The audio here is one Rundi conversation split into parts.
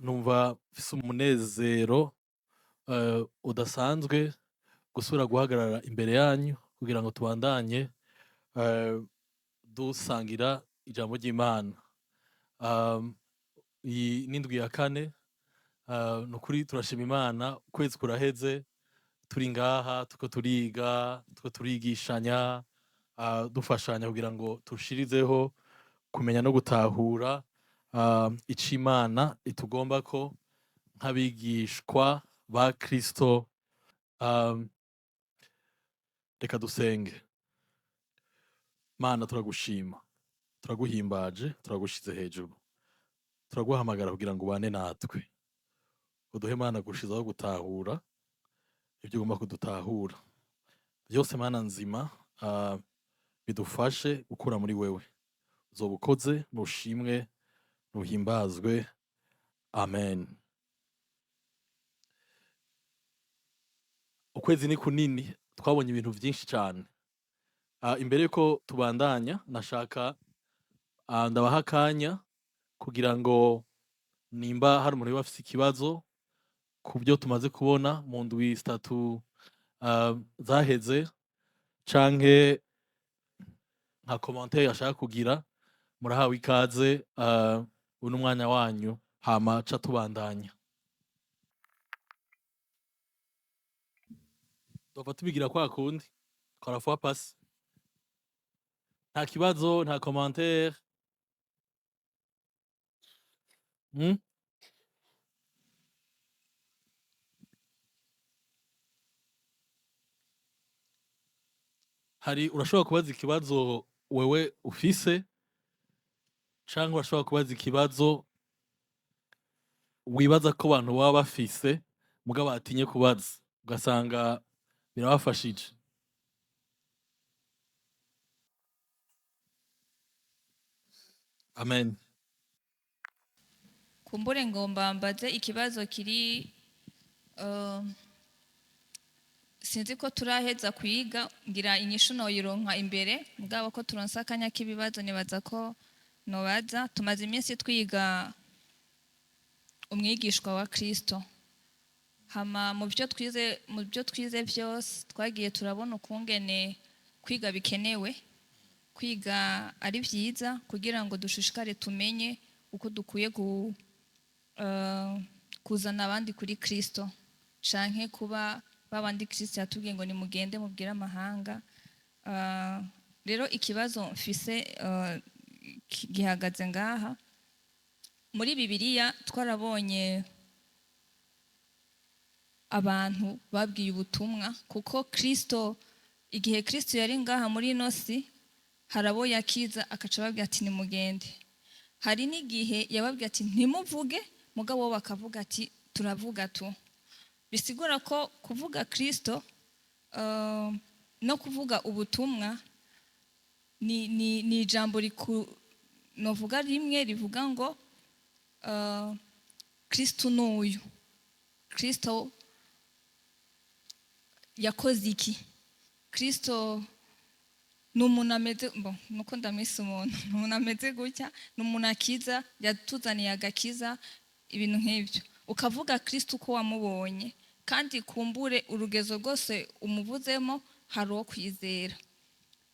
Numva mfise umunezero udasanzwe gusubira guhagarara imbere yanyu kugira ngo tubandanye dusangira ijambo ry'Imana. Iyi n'indwi ya kane, nukuri turashima Imana, ukwezi kuraheze turi ngaha turiko turiga, turiko turigishanya, dufashanya kugira ngo turushirizeho kumenya no gutahura ico Imana itugombako nk'abigishwa ba Kristo. Reka dusenge. Mana, turagushima, turaguhimbaje, turagushize hejuru, turaguhamagara kugira ngo ubane natwe, uduhe Mana gushizaho gutahura ibyo ugomba kudutahura byose. Mana nzima, bidufashe gukura muri wewe. Uzoba ukoze, nushimwe, nuhimbazwe. Amen. Ukwezi ni kunini, twabonye ibintu vyinshi cane. Imbere yuko tubandanya, nashaka ndabaha akanya kugira ngo nimba hari umuntu yoba afise ikibazo ku byo tumaze kubona mu ndwi zitatu zaheze, canke nka commentaire ashaka kugira, murahawe ikaze. Uno mwanya wanyu, hama ca tubandanya. Tova tubigira kwa kundi kwa la fois passée. Nta kibazo, nta commentaire? Hari urashobora kubaza ikibazo wewe ufise, canke urashobora kubaza ikibazo wibaza ko abantu baba bafise mugabo batinye kubaza, ugasanga birabafashije. Amen. Kumbure ngomba mbaze ikibazo kiri sinzi ko turaheza kwiga, ngira inyishu noyironka imbere, mugabo ko turonse akanya k'ibibazo nibaza ko nobaza. Tumaze iminsi twiga umwigishwa wa Kristo, hama mu byo twize byose twagiye turabona ukungene kwiga bikenewe, kwiga ari vyiza kugira ngo dushishikare tumenye uko dukwiye kuzana abandi kuri Kristo, canke kuba babandi Kristo yatubwiye ngo nimugende mubwire amahanga. Rero ikibazo mfise gihagaze ngaha. Muri Bibiliya twarabonye abantu babwiye ubutumwa, kuko Kristo, igihe Kristo yari ngaha muri ino si, hari abo yakiza akaca ababwira ati nimugende. Hari n'igihe yababwiye ati ntimuvuge, mugabo bo bakavuga ati turavuga tu. Bisigura ko kuvuga Kristo no kuvuga ubutumwa ni ijambo novuga rimwe rivuga ngo Kristo n'uyu, Kristo yakoze iki, Kristo ni umuntu ameze bo, nuko ndamwise umuntu, ni umuntu ameze gutya, ni umuntu akiza, yatuzaniye agakiza, ibintu nk'ibyo. Ukavuga Kristo uko wamubonye, kandi kumbure urugezo rwose umuvuzemo hari uwo kwizera.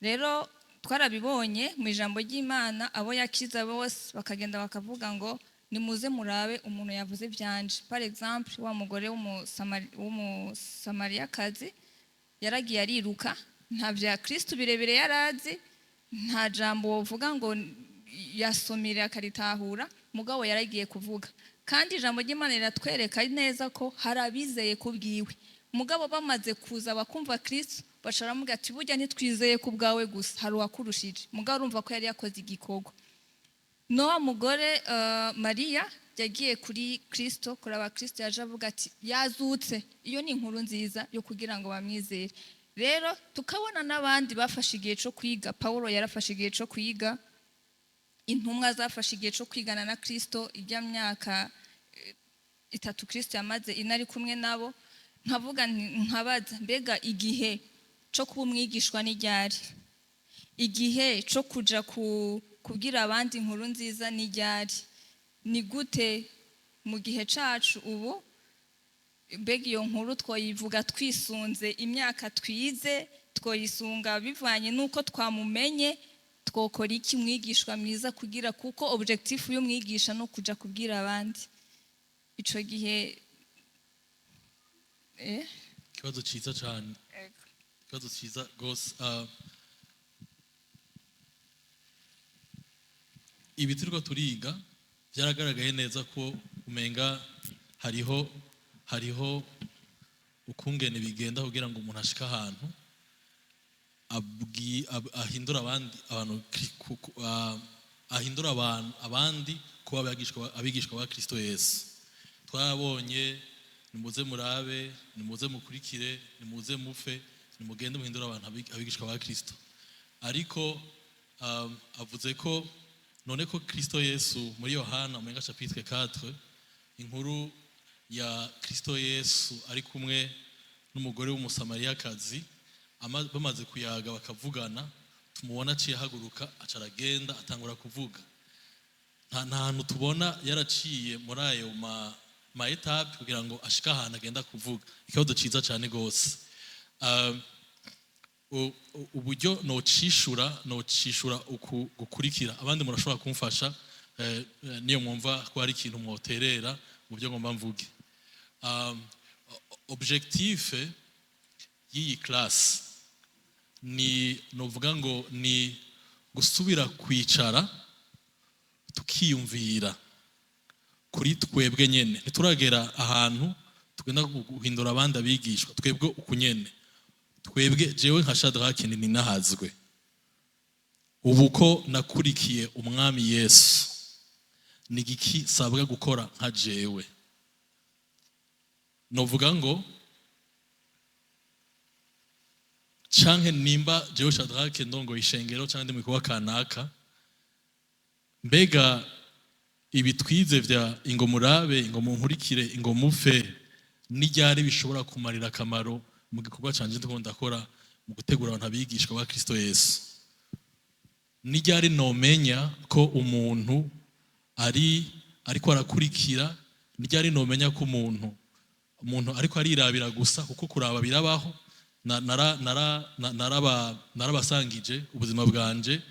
Rero twarabibonye mu ijambo ry'Imana, abo yakiza bose bakagenda bakavuga ngo nimuze murabe umuntu yavuze ibyanje. Par exemple, wa mugore w'umusamariyakazi yaragiye ariruka, nta bya Kristo birebire yarazi, nta jambo wovuga ngo yasomire akaritahura, mugabo yaragiye kuvuga. Kandi ijambo ry'Imana riratwereka neza ko hari abizeye kubwiwe, mugabo bamaze kuza bakumva Kristo baca baramuga ati burya ntitwizeye ku bwawe gusa, hari uwakurushije. Mugabo urumva ko yari yakoze igikorwa. Nowa mugore Mariya yagiye kuri Kristo kuraba Kristo, yaje avuga ati yazutse. Iyo ni inkuru nziza yo kugira ngo bamwizere. Rero tukabona n'abandi bafashe igihe cyo kwiga. Paulo yarafashe igihe cyo kwiga, intumwa zafashe igihe cyo kwigana na Kristo ijya myaka itatu Kristo yamaze inari kumwe nabo. Nkavuga nkabaza, mbega igihe cyo kuba umwigishwa ni ryari? Igihe cyo kuja kubwira abandi inkuru nziza ni ryari? Ni gute Mu gihe cacu ubu, mbega iyo nkuru twoyivuga twisunze imyaka twize? Twoyisunga bivanye n'uko twamumenye? Twokora iki mwigishwa mwiza kugira, kuko objectif y'umwigisha no kuja kubwira abandi ico gihe? Ikibazo ciza cyane, ikibazo ciza rwose. Ibi turiko turiga byaragaragaye neza ko umenga hariho ukungene bigenda kugira ngo umuntu ashike ahantu ahindura abandi abantu ahindura abantu abandi kuba abigishwa ba Kristo Yesu. Twabonye: nimuze murabe, nimuze mukurikire, nimuze mupfe, nimugende muhindure abantu abigishwa ba Kristo. Ariko avuze ko none ko Kristo Yesu muri Yohana umenga chapitre 4, inkuru ya Kristo Yesu ari kumwe n'umugore w'Umusamariyakazi, bamaze kuyaga bakavugana, tumubona aciye ahaguruka, aca aragenda, atangura kuvuga. Nta hantu tubona yaraciye muri ayo ma étapes kugira ngo ashike ahantu agenda kuvuga. Ikibazo ciza cyane gose. Uburyo nocishura uku gukurikira, abandi murashobora kumfasha niyo mwumva ko hari ikintu mwoterera mu byo ngomba mvuge. Objectif y'iyi classe ni, novuga ngo ni gusubira kwicara tukiyumvira kuri twebwe nyene. Ntituragera ahantu tugenda guhindura abandi abigishwa. Twebwe uku nyene, twebwe, jewe nka Shadrach ninahazwe, ubu ko nakurikiye Umwami Yesu, ni igiki sabwa gukora nka jewe? Novuga ngo canke nimba jewe Shadrach ndongo ishengero canke ndi mu gikorwa kanaka, mbega ibi twize vya ingo murabe, ingo munkurikire, ingo mupfe, n'iryari bishobora kumarira akamaro mu gikorwa canje ndiko ndakora mu gutegura abantu abigishwa ba Kristo Yesu? N'iryari nomenya ko umuntu ari ariko arakurikira? N'iryari nomenya ko umuntu ariko arirabira gusa? Kuko kuraba birabaho. Narabasangije ubuzima bwanje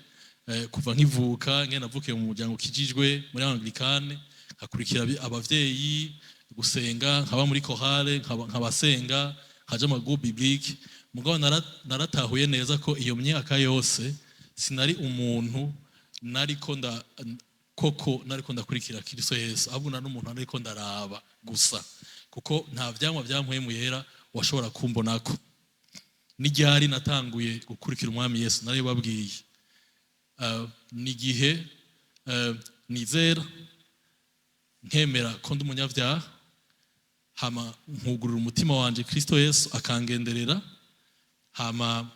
kuva nkivuka, ngene navukiye mu muryango ukijijwe muri Anglikane, nkakurikira abavyeyi gusenga, nkaba muri chorale, nkabasenga, nkaja mu groupe biblique. Mugabo naratahuye neza ko iyo myaka yose sinari umuntu nariko nda koko nariko ndakurikira Kristo Yesu, ahubwo nari umuntu nariko ndaraba gusa, kuko nta vyamwa vya Mpwemu Yera washobora kumbonako. N'iryari natanguye gukurikira Umwami Yesu? Naribabwiye. Ni igihe nizera, nkemera ko ndi umunyabyaha, hama nkugurura umutima wanje Kristo Yesu akangenderera, hama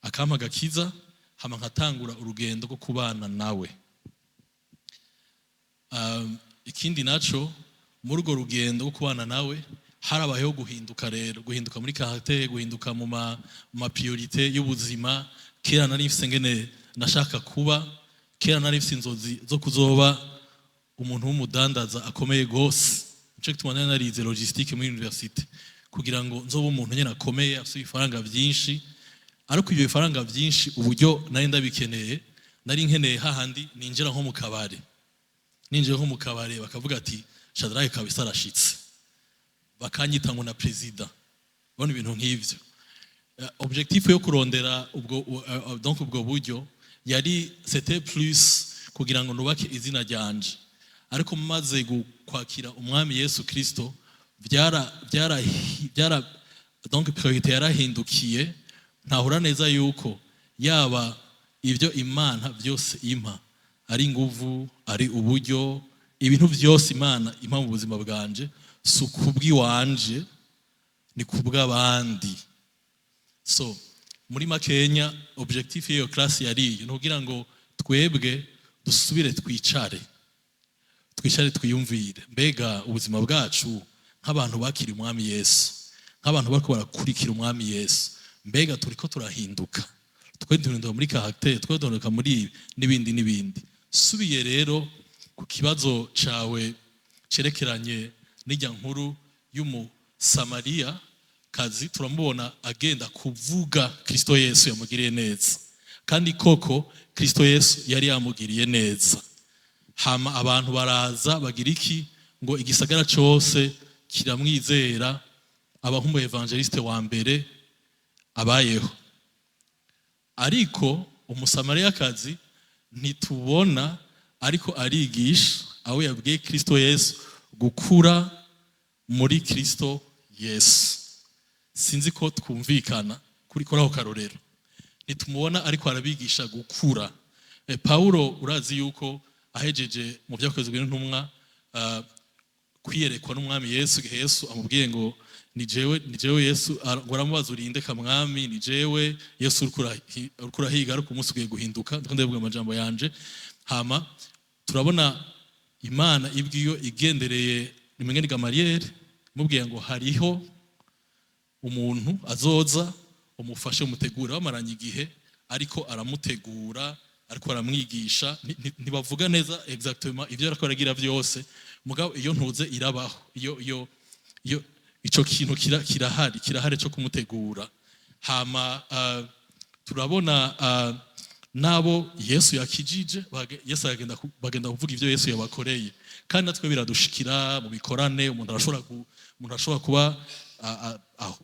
akampa agakiza, hama nkatangura urugendo rwo kubana nawe. Ikindi naco, muri urwo rugendo rwo kubana nawe harabayeho guhinduka rero, guhinduka muri caractère, guhinduka mu ma priorités y'ubuzima. Kera nari mfise ngene nashaka kuba, kera nari mfise inzozi zo kuzoba umuntu w'umudandaza akomeye gose. Nico gituma nari narize logistique muri université, kugira ngo nzobe umuntu nyene akomeye, afise ibifaranga vyinshi. Ariko ibyo bifaranga vyinshi, uburyo nari ndabikeneye, nari nkeneye hahandi ninjira nko mu kabare, ninjiye nko mu kabare bakavuga ati: "Shadrach kabisa arashitse", bakanyita ngo na perezida, ubona ibintu nk'ivyo. Objectif yo kurondera ubwo donc ubwo buryo yari, c'était plus kugira ngo nubake izina ryanje. Ariko maze kwakira Umwami Yesu Kristo, byara donc priorité yarahindukiye. Ntahura neza yuko yaba ibyo Imana byose impa, ari inguvu, ari uburyo, ibintu byose Imana impa mu buzima bwanje, si ukubw'iwanje, ni kubw'abandi. So muri makenya, objectif y'iyo classe yariyo ni ukugira ngo twebwe dusubire twicare twiyumvire: mbega ubuzima bwacu nk'abantu bakira Umwami Yesu, nk'abantu bariko barakurikira Umwami Yesu, mbega turiko turahinduka? Twe duhinduka muri caractère, twe duhinduka muri ibi n'ibindi n'ibindi. Subiye rero ku kibazo cawe. Cerekeranye n'ijya nkuru y'Umusamariya kazi, turamubona agenda kuvuga Kristo Yesu yamugiriye neza. Kandi koko Kristo Yesu yari yamugiriye neza. Hama abantu baraza bagira iki? Ngo igisagara cyose kiramwizera, aba nk'umu évangéliste wa mbere abayeho. Ariko Umusamariyakazi ntitubona ariko arigisha aho yabwiye Kristo Yesu, gukura muri Kristo Yesu. Sinzi ko twumvikana kuri ako karorero. Ntitumubona ariko arabigisha gukura. Paulo, urazi yuko ahejeje mu Byakozwe n'Intumwa kwiyerekwa n'Umwami Yesu, igihe Yesu amubwiye ngo ni jewe Yesu, ngo aramubaza: "Urinde ka Mwami?" "Ni jewe Yesu uriko urahiga, ariko umunsi ugiye guhinduka." Ndiko ndavuga amajambo yanje. Hama turabona Imana ibwiyo igendereye nimwe ni Gamariyeri, imubwiye ngo hariho umuntu azoza, umufashe, umutegura. Bamaranye igihe ariko aramutegura, ariko aramwigisha. Ntibavuga neza exactement ibyo ariko aragira byose, mugabo iyo ntuze irabaho, iyo ico kintu kirahari cyo kumutegura. Hama turabona nabo Yesu yakijije, Yesu agenda bagenda kuvuga ibyo Yesu yabakoreye. Kandi natwe biradushikira mu bikorane. Umuntu arashobora kuba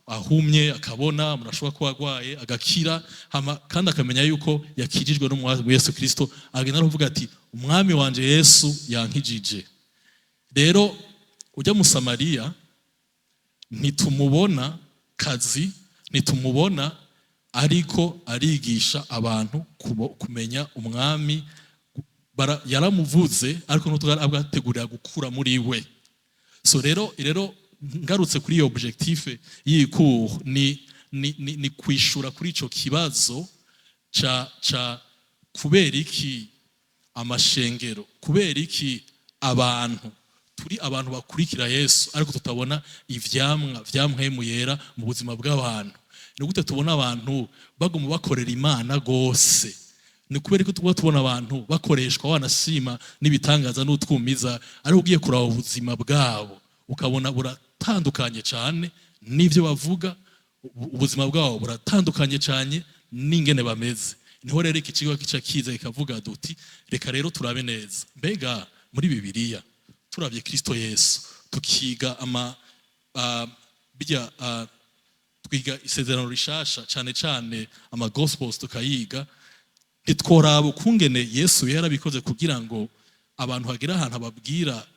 ahumye akabona, umuntu arashobora kuba agwaye agakira, hama kandi akamenya yuko yakijijwe n'Umwami Yesu Kristo, agenda aravuga ati: "Umwami wanje Yesu yankijije." Rero ujya mu Samariya ntitumubona kazi, ntitumubona ariko arigisha abantu kumenya Umwami. Yaramuvuze, ariko ntutwara gukura muri we. So rero ngarutse kuri iyo objectif y'iyi cours, ni kwishura kuri ico kibazo ca kubera iki amashengero, kubera iki abantu turi abantu bakurikira Yesu ariko tutabona ivyamwa vya Mpwemu Yera mu buzima bw'abantu. Ni gute tubona abantu baguma bakorera Imana gose? Ni kubera ko tuba tubona abantu bakoreshwa, wanashima n'ibitangaza n'utwumiza, ariko ugiye kuraba ubuzima bwabo ukabona buratandukanye cyane n'ibyo bavuga, ubuzima bwabo buratandukanye cyane n'ingene bameze. Niho rero iki kigo kica kiza kikavuga duti: reka rero turabe neza, mbega muri Bibiliya turabye Kristo Yesu, tukiga ama bijya twiga Isezerano Rishasha, cyane cyane ama Gospels tukayiga, ntitworaba ukungene Yesu yarabikoze kugira ngo abantu hagire ahantu ababwira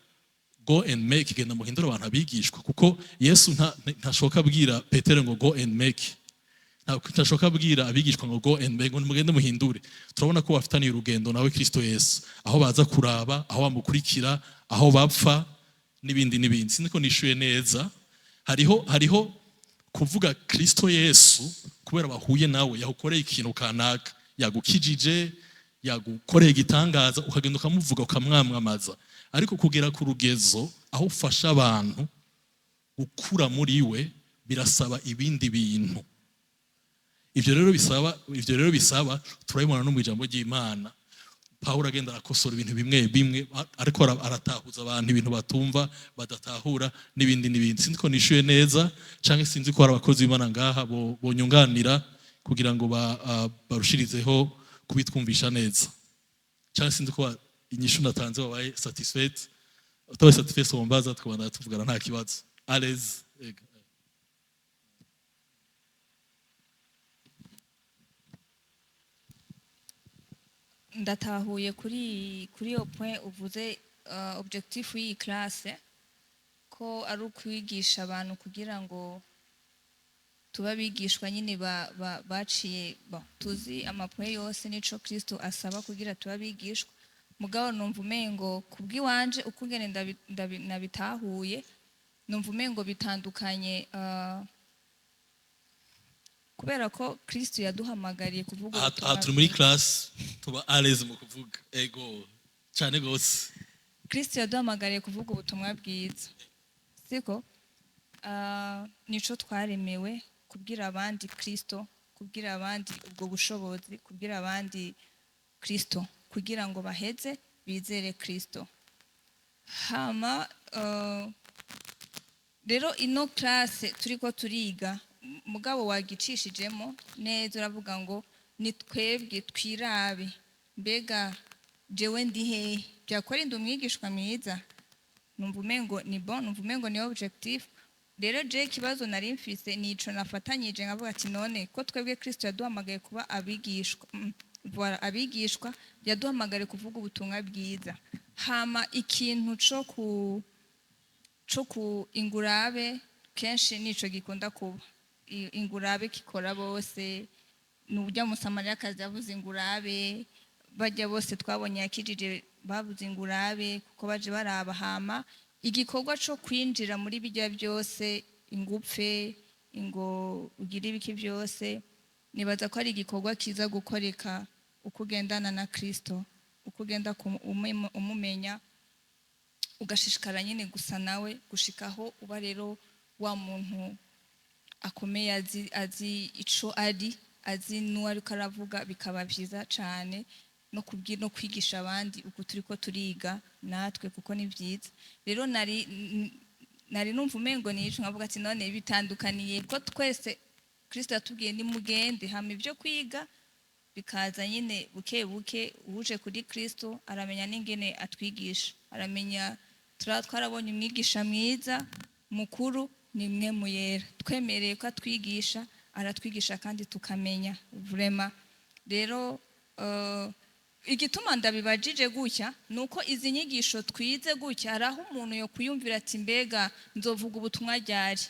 "Go and make", genda muhindure abantu abigishwa? Kuko Yesu ntashoka abwira Petero ngo "Go and make", ntashoka abwira abigishwa ngo "Go and make", ngo mugende muhindure. Turabona ko bafitaniye urugendo nawe Kristo Yesu, aho baza kuraba, aho bamukurikira, aho bapfa, n'ibindi n'ibindi. Sinzi ko nishuye neza. Hariho kuvuga Kristo Yesu kubera bahuye nawe, yagukoreye ikintu kanaka, yagukijije, yagukoreye igitangaza, ukagenda ukamuvuga, ukamwamamaza. Ariko kugera ku rugezo aho ufasha abantu gukura muri we birasaba ibindi bintu. Ivyo rero bisaba, turabibona no mu ijambo ry'Imana. Pawulo agenda arakosora ibintu bimwe bimwe, ariko aratahuza abantu ibintu batumva, badatahura, n'ibindi n'ibindi. Sinzi ko nishuye neza, canke sinzi ko hari abakozi b'Imana ngaha bonyunganira kugira ngo barushirizeho kubitwumvisha neza, canke sinzi ko inyishu natanze babaye satisfait. Utabaye satisfait wombaza, tukabandanya tuvugana, nta kibazo. À l'aise. Ego. Ndatahuye kuri iyo point uvuze, objectif y'iyi classe ko ari ukwigisha abantu kugira ngo tuba abigishwa nyine baciye bon, tuzi ama points yose n'ico Kristo asaba kugira tuba abigishwa. Mugabo numva umengo kubw'iwanje ukungene nabitahuye, numva umengo bitandukanye, kubera ko Kristo yaduhamagariye kuvuga ubutumwa Aha turi muri bwiza. classe, tuba à l'aise mu kuvuga. Ego cyane gose. Kristo yaduhamagariye kuvuga ubutumwa bwiza, siko? Nico twaremewe, kubwira abandi Kristo, kubwira abandi ubwo bushobozi, kubwira abandi Kristo kugira ngo baheze bizere Kristo. Hama Rero ino classe turiko turiga, mugabo wagicishijemo neza, uravuga ngo ni twebwe twirabe: mbega jewe ndi hehe? Byakora ndi umwigishwa mwiza? Numva umengo ni bon, numva umengo ni objectif. Rero je ikibazo nari mfise nico nafatanyije, nkavuga ati: none ko twebwe Kristo yaduhamagaye kuba abigishwa, voilà, abigishwa, yaduhamagaye kuvuga ubutumwa bwiza, hama ikintu co ku ingurabe kenshi nico gikunda kuba. Ingurabe kikora bose, ni uburyo Musamariyakazi yavuze ingurabe, bajya bose twabonye yakijije bavuze ingurabe, kuko baje baraba. Hama igikorwa co kwinjira muri bijya byose, ingupfe ingo ugire ibiki byose, nibaza ko ari igikorwa kiza gukoreka uko ugendana na Kristo, uko ugenda umumenya, ugashishikara nyine gusa nawe gushikaho uba rero wa muntu akomeye, azi ico ari, azi n'uwo ariko aravuga. Bikaba byiza cane no kubwira no kwigisha abandi uko turiko turiga natwe, kuko ni byiza. Rero nari numva umengo nico, nkavuga ati: none bitandukaniye ko twese Kristo yatubwiye nimugende, hama ibyo kwiga bikaza nyine buke buke. Uje kuri Kristo aramenya n'ingene atwigisha, aramenya. Twarabonye umwigisha mwiza mukuru ni mwe muyera, twemereye ko atwigisha, aratwigisha kandi tukamenya vraiment. Rero igituma ndabibajije gutya ni uko izi nyigisho twize gutya, hari aho umuntu yo kuyumvira ati: mbega nzovuga ubutumwa ryari?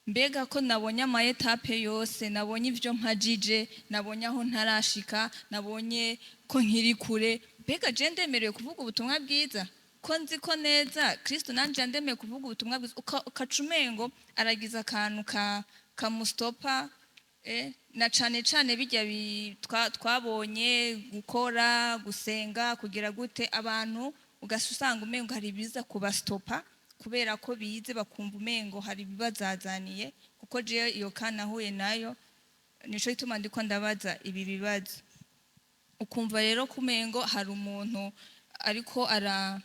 Mbega ko nabonye ama étapes yose, nabonye ibyo mpajije, nabonye aho ntarashika, nabonye ko nkiri kure, mbega je ndemerewe kuvuga ubutumwa bwiza, ko nzi ko neza Kristo nanje yandemeye kuvuga ubutumwa bwiza? Ukaca umengo aragize akantu ka kamustopa, na cane cane bijya twabonye gukora, gusenga, kugira gute, abantu ugasa usanga umengo hari ibiza kubastopa kubera ko bize, bakumva umengo hari ibibazazaniye. Kuko jewe iyo kanahuye nayo, nico gituma ndiko ndabaza ibi bibazo. Ukumva rero kumengo hari umuntu ariko ara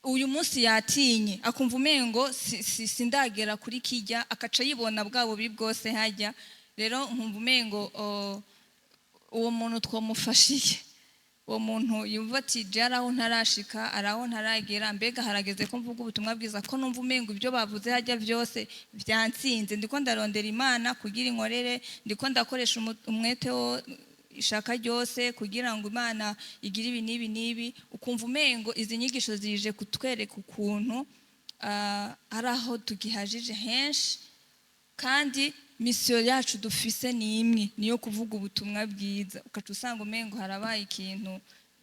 uyu munsi yatinye, akumva umengo sindagera kuri kijya, akaca yibona bwa bubi bwose hajya. Rero nkumva umengo uwo muntu twamufashiye, uwo muntu yumva ati: je araho ntarashika, araho ntaragera, mbega harageze ko mvuga ubutumwa bwiza, ko numva umengo ibyo bavuze hajya byose byansinze, ndiko ndarondera Imana kugira inkorere, ndiko ndakoresha umwete wo ishaka ryose kugira ngo Imana igire ibi n'ibi n'ibi. Ukumva umengo izi nyigisho zije kutwereka ukuntu ari aho tugihajije henshi, kandi mission yacu dufise ni imwe, niyo kuvuga ubutumwa bwiza. Ukaca usanga umengo harabaye ikintu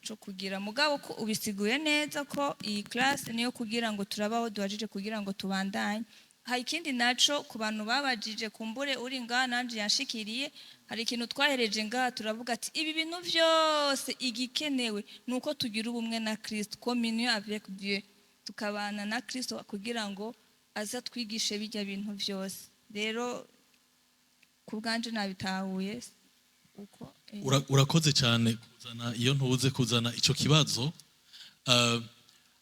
co kugira, mugabo ko ubisiguye neza ko iyi classe niyo kugira ngo turabaho duhajije kugira ngo tubandanye. Hari ikindi naco ku bantu babajije, kumbure uri ngaha nanje yanshikiriye, hari ikintu twahereje ngaha, turavuga ati: ibi bintu vyose igikenewe ni uko tugira ubumwe na Kristo, communion avec Dieu, tukabana na Kristo kugira ngo aze atwigishe bijya bintu vyose. Rero ku bwanje nabitahuye uko. Urakoze cyane kuzana iyo ntuze kuzana ico kibazo.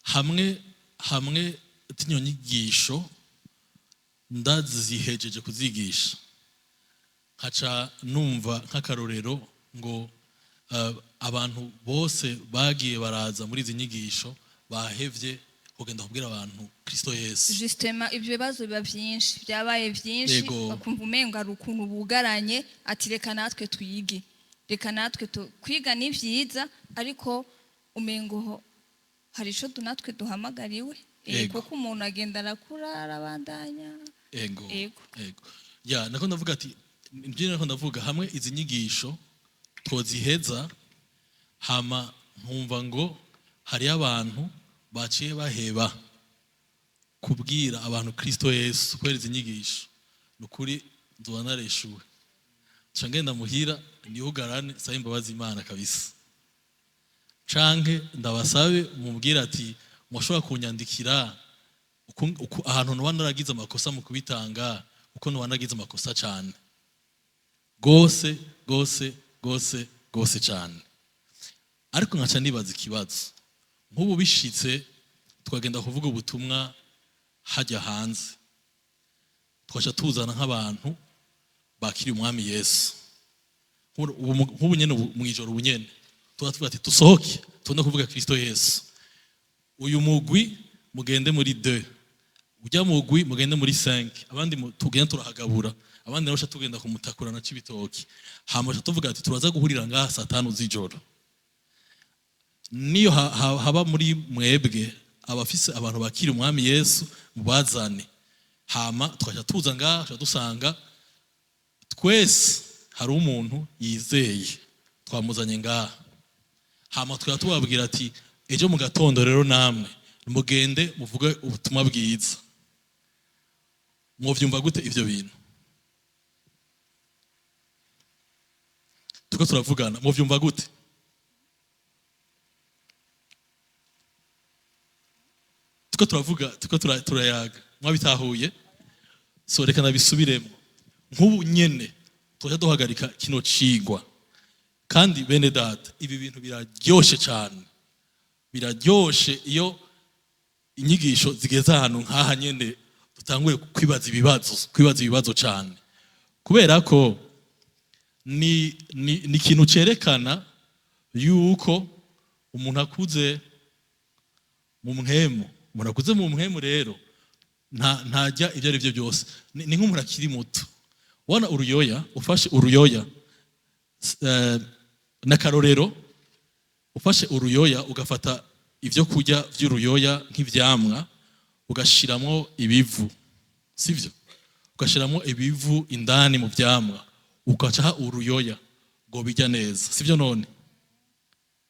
Hamwe tinyo nyigisho ndazihejeje kuzigisha, nkaca numva nk'akarorero ngo abantu bose bagiye baraza muri izi nyigisho bahevye kugenda kubwira abantu Kristo Yesu. Justement, ibyo bibazo biba byinshi, byabaye byinshi. Bakumva umengo hari ukuntu bugaranye, ati: reka natwe twige, reka natwe kwiga ni byiza, ariko umengo hari ico natwe duhamagariwe. Kuko umuntu agenda arakura, arabandanya. Ego. Ego. Ego. Ya, nako ndavuga ati nibyo nako ndavuga, hamwe izi nyigisho twoziheza, hama nkumva ngo hariyo abantu baciye baheba kubwira abantu Kristo Yesu kubera izi nyigisho, ni ukuri nzoba nareshuwe, nca ngenda muhira niyugarane sabe imbabazi Imana kabisa, canke ndabasabe mubwire ati: mushobora kunyandikira ahantu noba naragize amakosa mu kubitanga, uko noba naragize amakosa cane gose gose gose gose cane. Ariko nkaca nibaza ikibazo nk'ubu bishitse. Tukagenda kuvuga ubutumwa hajya hanze, tukaca tuzana nk'abantu bakiriye Umwami Yesu. Nk'ubu nyene, ubu mw'ijoro, ubu nyene tuba tuvuga ati dusohoke tubone kuvuga Kristo Yesu. Uyu mugwi mugende muri 2, ujya mugwi mugende muri 5, abandi tugende turahagabura, abandi nabo tugenda kumutakura na Cibitoki. Hama tuvuga ati turaza guhurira ngaha saa 5 z'ijoro. Niyo haba muri mwebwe abafise abantu bakira Umwami Yesu, mubazane. Hama tukaja tuza ngaha, tukaja dusanga twese hari umuntu yizeye twamuzanye ngaha. Hama tukaba tubabwira ati ejo mu gatondo rero namwe mugende muvuge ubutumwa bwiza. Mwovyumva gute ivyo bintu tuko turavugana? Mwovyumva gute? Tuko turavuga, tuko turayaga, mwabitahuye? So reka nabisubiremo. Nk'ubu nyene tuja duhagarika kino cigwa. Kandi bene data, ibi bintu biraryoshe cyane, biraryoshe iyo inyigisho zigeze ahantu nk'aha nyene dutanguye kwibaza ibibazo, kwibaza ibibazo cyane, kubera ko ni ikintu cerekana yuko umuntu akuze mu mpwemu. Umuntu akuze mu mpwemu rero ntajya ibyo ari byo byose. Ni nk'umuntu akiri muto. Wana uruyoya, ufashe uruyoya, n'akarorero, ufashe uruyoya ugafata ibyo kurya by'uruyoya nk'ivyamwa, ugashiramwo ibivu, sivyo? Ugashiramwo ibivu indani mu vyamwa, ugacaha uruyoya ngo bijya neza, sivyo? None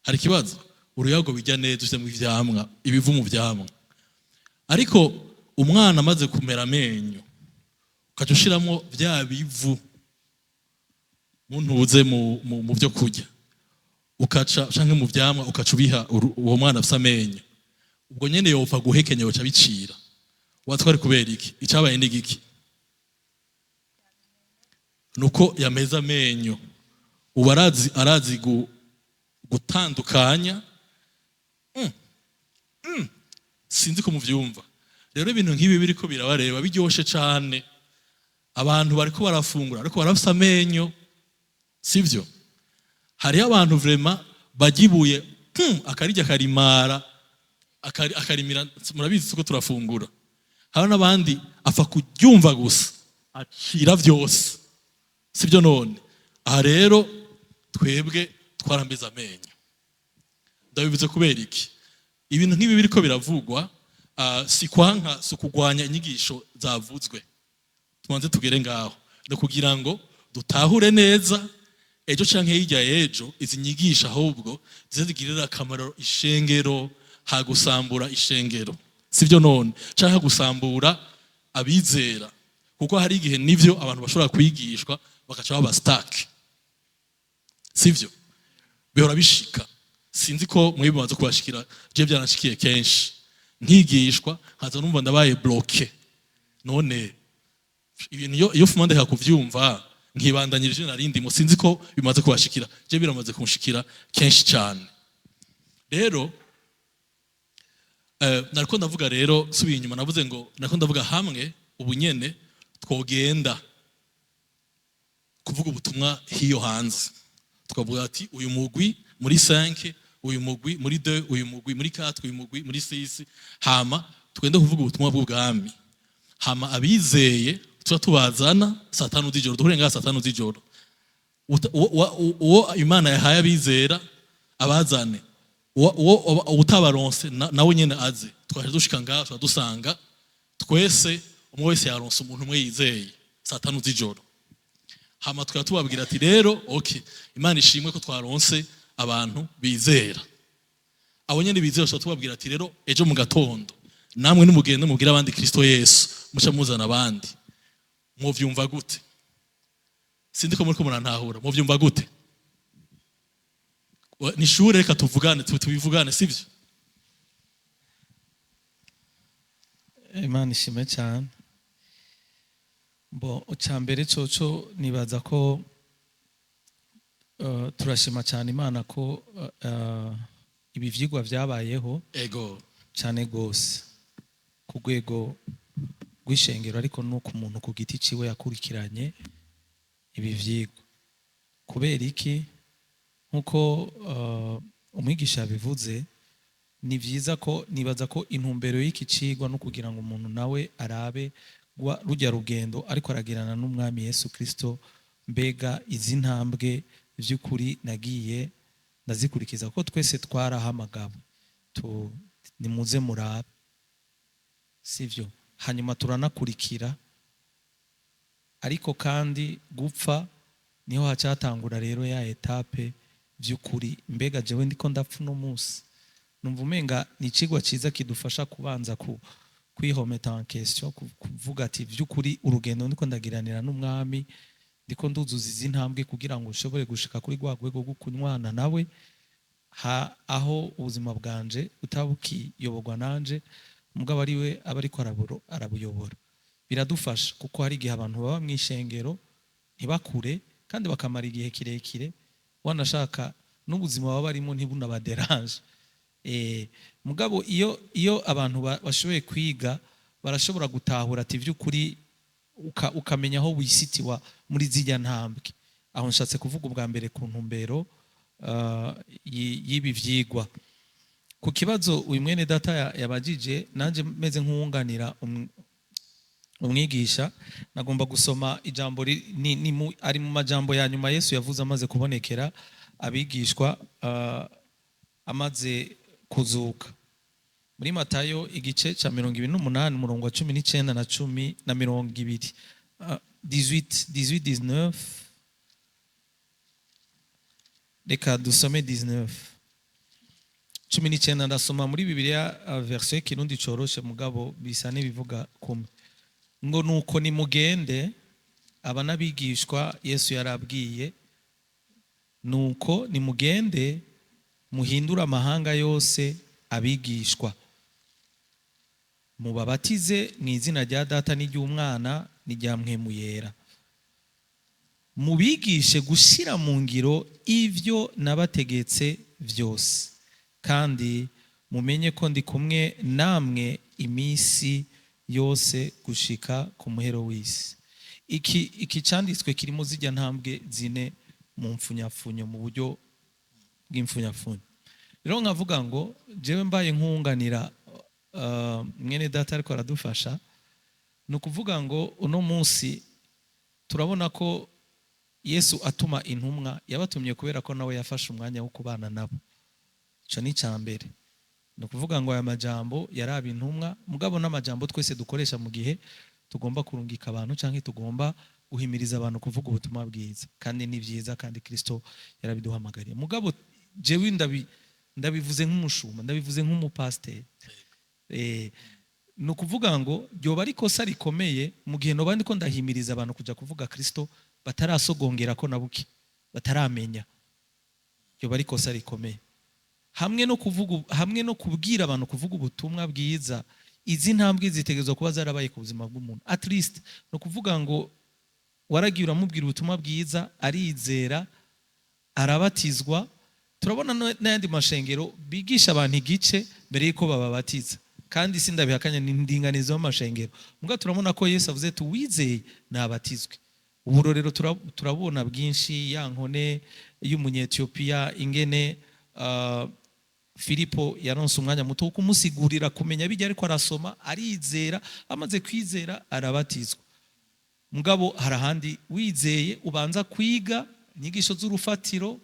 hari ikibazo? Uruyoya ngo bijya neza ushizemo ivyamwa, ibivu mu vyamwa. Ariko umwana amaze kumera amenyo, ukaca ushiramwo vya bivu muntuze mu byo kurya, ukaca canke mu vyamwa, ukaca ubiha uwo mwana afise amenyo, ubwo nyene yopfa guhekenya, yoca bicira. Watwari kubera iki? Icabaye ni giki? Nuko yameze amenyo, ubu arazi gutandukanya. Sinzi ko muvyumva. Rero ibintu nk'ibi biriko birabareba biryoshe cane. Abantu bariko barafungura ariko barafise amenyo, sivyo? Hariho abantu vraiment bagibuye, akarirya akarimara, akarimira. Murabizi ko turafungura. Hari n'abandi apfa kuryumva gusa acira vyose, sibyo? None aha rero twebwe twarambiza amenyo. Ndabivuze kubera iki? Ibintu nk'ibi biriko biravugwa, si kwanka, si ukugwanya inyigisho zavuzwe. Tubanze tugere ngaho, ni kugira ngo dutahure neza ejo canke hirya y'ejo izi nyigisho ahubwo zize zigirira akamaro ishengero, hagusambura ishengero, sibyo? None canke gusambura abizera, kuko hari igihe nivyo abantu bashobora kwigishwa bagaca baba stuck, sivyo? Bihora bishika. Sinzi ko mwebwe bimaze kubashikira, je byaranashikiye kenshi, nkigishwa nkaza numva ndabaye bloqué. None ibintu iyo fuma ndeka kuvyumva nkibandanyirije narindi. Sinzi ko bimaze kubashikira, je biramaze kunshikira kenshi cyane. Rero nariko ndavuga rero, subiye inyuma, navuze ngo nariko ndavuga hamwe ubu nyene twogenda kuvuga ubutumwa hiyo hanze, tukavuga ati uyu mugwi muri 5, uyu mugwi muri 2, uyu mugwi muri 4, uyu mugwi muri 6, hama tugende kuvuga ubutumwa bw'ubwami. Hama abizeye tuba tubazana saa 5 z'ijoro, duhure ngaha saa 5 z'ijoro. Uwo Imana yahaye abizera abazane, uwo utabaronse nawe nyene aze. Twaje dushika ngaha, tuba dusanga twese umwe wese yaronse umuntu umwe yizeye saa 5 z'ijoro. Hama tukaba tubabwira ati rero okay, Imana ishimwe ko twaronse abantu bizera. Abo nyene bizera tuba tubabwira ati rero ejo mu gatondo namwe nimugende mubwire abandi Kristo Yesu, muca muzana abandi. Mwovyumva gute? Sindi ko muriko murantahura. Mwovyumva gute? Ni ishure, reka tuvugane, tubivugane, sivyo? Imana ishimwe cyane. Bo icya mbere coco nibaza ko turashima cyane Imana ko ibi vyigwa vyabayeho. Ego. Cyane rwose ku rwego rw'ishengero, ariko no ku muntu ku giti ciwe yakurikiranye ibi vyigwa. Kubera iki? Nk'uko umwigisha yabivuze, ni byiza ko nibaza ko intumbero y'iki cigwa no kugira ngo umuntu nawe arabe rujya rugendo ariko aragirana n'Umwami Yesu Kristo, mbega izi ntambwe by'ukuri nagiye ndazikurikiza? Kuko twese twarahamagawe tu nimuze murabe, sivyo? Hanyuma turanakurikira, ariko kandi gupfa niho hacatangura rero ya étape by'ukuri. Mbega jewe ndiko ndapfa uno munsi? Numva umenga ni icigwa ciza kidufasha kubanza ku kwiremettre en question, kuvuga ati: "By'ukuri urugendo ndiko ndagiranira n'Umwami, ndiko nduzuza izi ntambwe kugira ngo nshobore gushika kuri rwa rwego rwo kunywana nawe, aho ubuzima bwanje butaba bukiyoborwa nanje, mugabo ari we aba ariko arabuyobora." Biradufasha kuko hari igihe abantu baba mu ishengero ntibakure, kandi bakamara igihe kirekire, wanashaka n'ubuzima baba barimo ntibunabaderanje. Mugabo iyo abantu bashoboye kwiga, barashobora gutahura ati by'ukuri ukamenya aho wisitiwa muri zirya ntambwe. Aho nshatse kuvuga ubwa mbere ku ntumbero y'ibi vyigwa. Ku kibazo uyu mwene data yabajije, nanjye meze nk'uwunganira umwigisha, nagomba gusoma ijambo ari mu majambo ya nyuma Yesu yavuze amaze kubonekera abigishwa, amaze kuzuka, muri Matayo igice cya 28, umurongo wa 19 na cumi na 20. 18, 18, 19. Reka dusome 19, 19. Ndasoma muri Bibiliya version y'ikirundi coroshe, mugabo bisa n'ibivuga kumwe. Ngo: "Nuko nimugende." Aba n'abigishwa Yesu yarabwiye. "Nuko nimugende muhindure amahanga yose abigishwa, mubabatize mu izina rya Data n'iry'Umwana n'irya Mpwemu Yera, mubigishe gushyira mu ngiro ibyo nabategetse byose, kandi mumenye ko ndi kumwe namwe iminsi yose gushika ku muhero w'isi." Iki cyanditswe kirimo zijya ntambwe zine mu mfunyapfunyo, mu buryo bw'imfunyapfunyo. Rero nkavuga ngo jewe mbaye nkunganira mwene data ariko aradufasha, ni ukuvuga ngo uno munsi turabona ko Yesu atuma intumwa, yabatumye kubera ko nawe yafashe umwanya wo kubana nabo. Icyo ni icya mbere. Ni ukuvuga ngo aya majambo yaraba intumwa, mugabo n'amajambo twese dukoresha mu gihe tugomba kurungika abantu cyangwa tugomba guhimiriza abantu kuvuga ubutumwa bwiza. Kandi ni byiza, kandi Kristo yarabiduhamagariye. Mugabo jewe ndabivuze nk'umushumba, ndabivuze nk'umupasiteri. Ni ukuvuga ngo ryoba ari ikosa rikomeye mu gihe noba ndiko ndahimiriza abantu kuja kuvuga Kristo batarasogongera ko na buke, bataramenya. Ryoba ari ikosa rikomeye. Hamwe no kuvuga, hamwe no kubwira abantu kuvuga ubutumwa bwiza, izi ntambwe zitegerezwa kuba zarabaye ku buzima bw'umuntu at least. Ni ukuvuga ngo waragiye uramubwira ubutumwa bwiza, arizera, arabatizwa. Turabona n'ayandi mashengero bigisha abantu igice mbere y'uko bababatiza, kandi si ndabihakanya, ni indinganizo y'amashengero. Mbwa turabona ko Yesu avuze ati: "Uwizeye nabatizwe." Ubu rero turabona bwinshi ya nkone y'Umunyetiyopiya, ingene Filipo yaronse umwanya muto wo kumusigurira kumenya bijya ariko arasoma, arizera, amaze kwizera arabatizwa. Mugabo hari ahandi wizeye ubanza kwiga inyigisho z'urufatiro,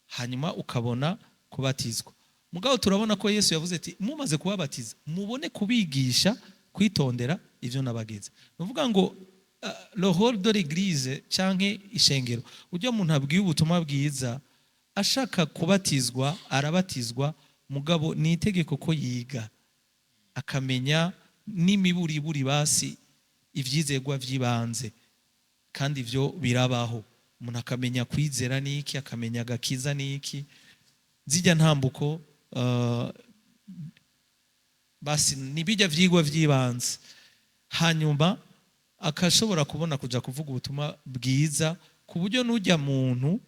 hanyuma ukabona kubatizwa. Mugabo turabona ko Yesu yavuze ati: "Mumaze kubabatiza, mubone kubigisha kwitondera ivyo nabageze." Ni ukuvuga ngo le rôle de l'église canke ishengero, ujya muntu abwiye ubutumwa bwiza ashaka kubatizwa arabatizwa, mugabo ni itegeko ko yiga akamenya n'imiburiburi basi ivyizerwa vy'ibanze. Kandi ivyo birabaho, umuntu akamenya kwizera niki, akamenya agakiza niki, zijya ntambuko, basi nibijya vyigwa vy'ibanze, hanyuma akashobora kubona kuja kuvuga ubutumwa bwiza, ku buryo n'ujya muntu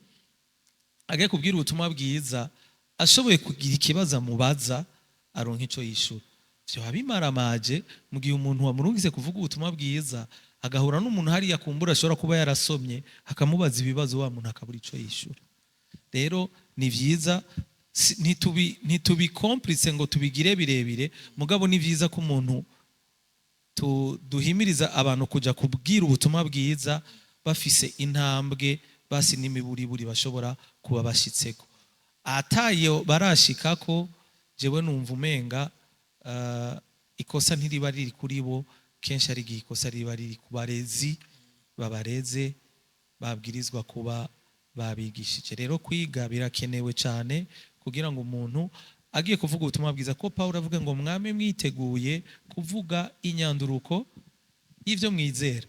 agiye kubwira ubutumwa bwiza ashoboye kugira ikibazo amubaza, aronka ico yishura. Vyoba bimaramaje mu gihe umuntu wamurungitse kuvuga ubutumwa bwiza agahura n'umuntu hariya kumbura ashobora kuba yarasomye, akamubaza ibibazo, wa muntu akabura ico yishura. Rero ni vyiza, ntitubikomplice ngo tubigire birebire, mugabo ni vyiza ko umuntu duhimiriza abantu kuja kubwira ubutumwa bwiza bafise intambwe basi n'imiburiburi bashobora kuba bashitseko. Atayo barashikako, jewe numva umenga ikosa ntiriba riri kuri bo. Kenshi ari igihe ikosa riba riri ku barezi babareze, babwirizwa kuba babigishije. Rero kwiga birakenewe cyane kugira ngo umuntu agiye kuvuga ubutumwa bwiza, ko Pawulo avuga ngo mwame mwiteguye kuvuga inyanduruko y'ivyo mwizera.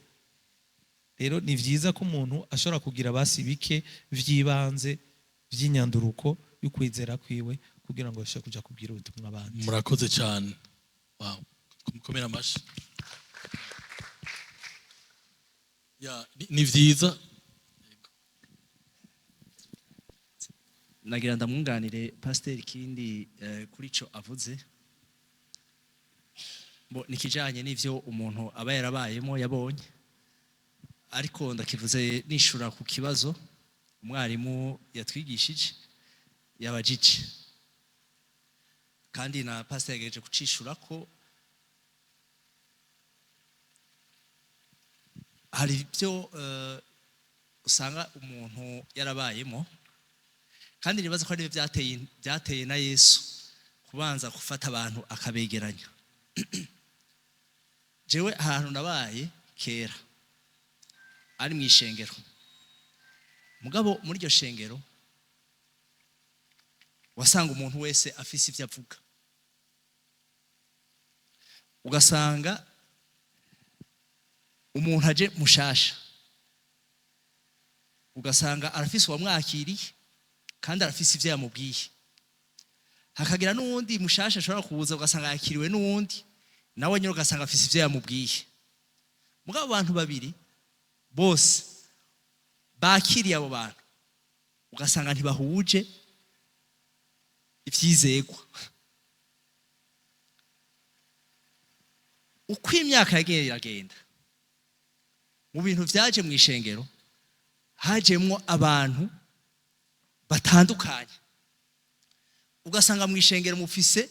Rero ni vyiza ko umuntu ashobora kugira basi bike vy'ibanze vy'inyanduruko y'ukwizera kwiwe kugira ngo ashobore kuja kubwira ubutumwa abandi. Murakoze cyane, wow, mukomere amashi. Ya, ni vyiza. Nagira ndamwunganire pasiteri ikindi kuri ico avuze. Bo nikijanye n'ivyo umuntu aba yarabayemo yabonye, ariko ndakivuze nishura ku kibazo umwarimu yatwigishije yabajije, kandi na pasiteri yagerageje kucishura ko hari ibyo usanga umuntu yarabayemo, kandi nibaza ko aribyo byateye na Yesu kubanza gufata abantu akabegeranya. Jewe ahantu nabaye kera ari mu ishengero, mugabo muri iryo shengero wasanga umuntu wese afise ivyo avuga, ugasanga umuntu aje mushasha, ugasanga arafise uwamwakiriye kandi arafise ivyo yamubwiye, hakagira n'uwundi mushasha ashobora kuza ugasanga yakiriwe n'uwundi nawe nyine ugasanga afise ivyo yamubwiye. Mugabo abantu babiri bose bakiriye abo bantu ugasanga ntibahuje ivyizegwa. Uko imyaka yagiye iragenda, mu bintu vyaje mu ishengero hajemwo abantu batandukanye, ugasanga mu ishengero mufise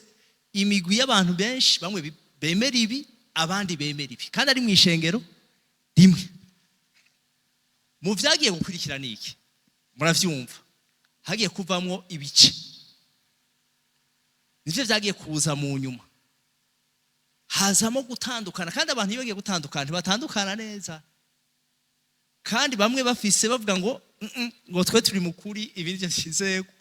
imigwi y'abantu benshi, bamwe bemera ibi abandi bemera ibi, kandi ari mu ishengero rimwe. Mu vyagiye gukurikira niki muravyumva, hagiye kuvamwo ibice, nivyo vyagiye kuza mu nyuma, hazamo gutandukana. Kandi abantu iyo bagiye gutandukana ntibatandukana neza, kandi bamwe bafise bavuga ngo ngo twe turi mukuri, ibi nivyo vyizegwa,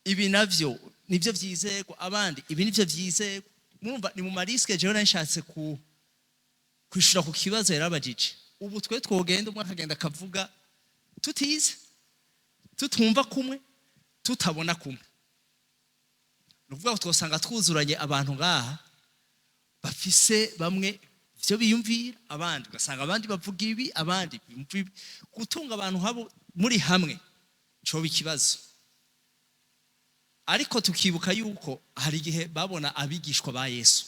ibi navyo nivyo vyizegwa, abandi ibi nivyo vyizegwa. Murumva ni mu mariske. Jewe nashatse kwishura ku kibazo yarabajije. Ubu twe twogenda umwe akagenda akavuga tutize, tutumva kumwe, tutabona kumwe, ni ukuvuga ngo twosanga twuzuranye abantu ngaha bafise bamwe ivyo biyumvira, abandi ugasanga abandi bavuga ibi, abandi biyumva ibi. Gutunga abantu habo muri hamwe coba ikibazo. Ariko tukibuka yuko hari igihe babona abigishwa ba Yesu,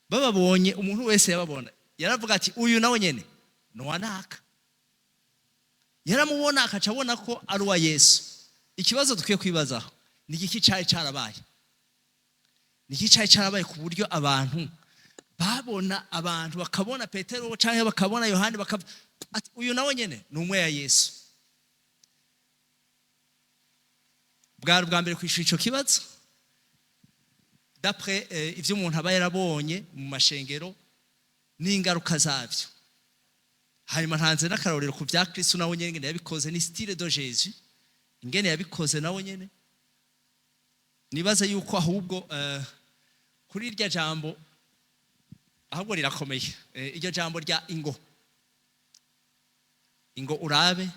bababonye, umuntu wese yababona yaravuga ati uyu nawe nyene ni uwa naka, yaramubona akaca abona ko ari uwa Yesu. Ikibazo dukwiye kwibazaho ni igiki cari carabaye, ni igiki cari carabaye ku buryo abantu babona abantu bakabona Petero canke bakabona Yohani ati uyu nawe nyene ni umwe ya Yesu. Bwari ubwa mbere kwishura ico kibazo d'après ivyo umuntu aba yarabonye mu mashengero n'ingaruka zavyo. Hanyuma ntanze n'akarorero ku vya Kristo nawe nyene ingene yabikoze, ni style de Jésus ingene yabikoze nawe nyene. Nibaza yuko ahubwo kuri irya jambo ahubwo rirakomeye, iryo jambo rya ingo, ingo urabe,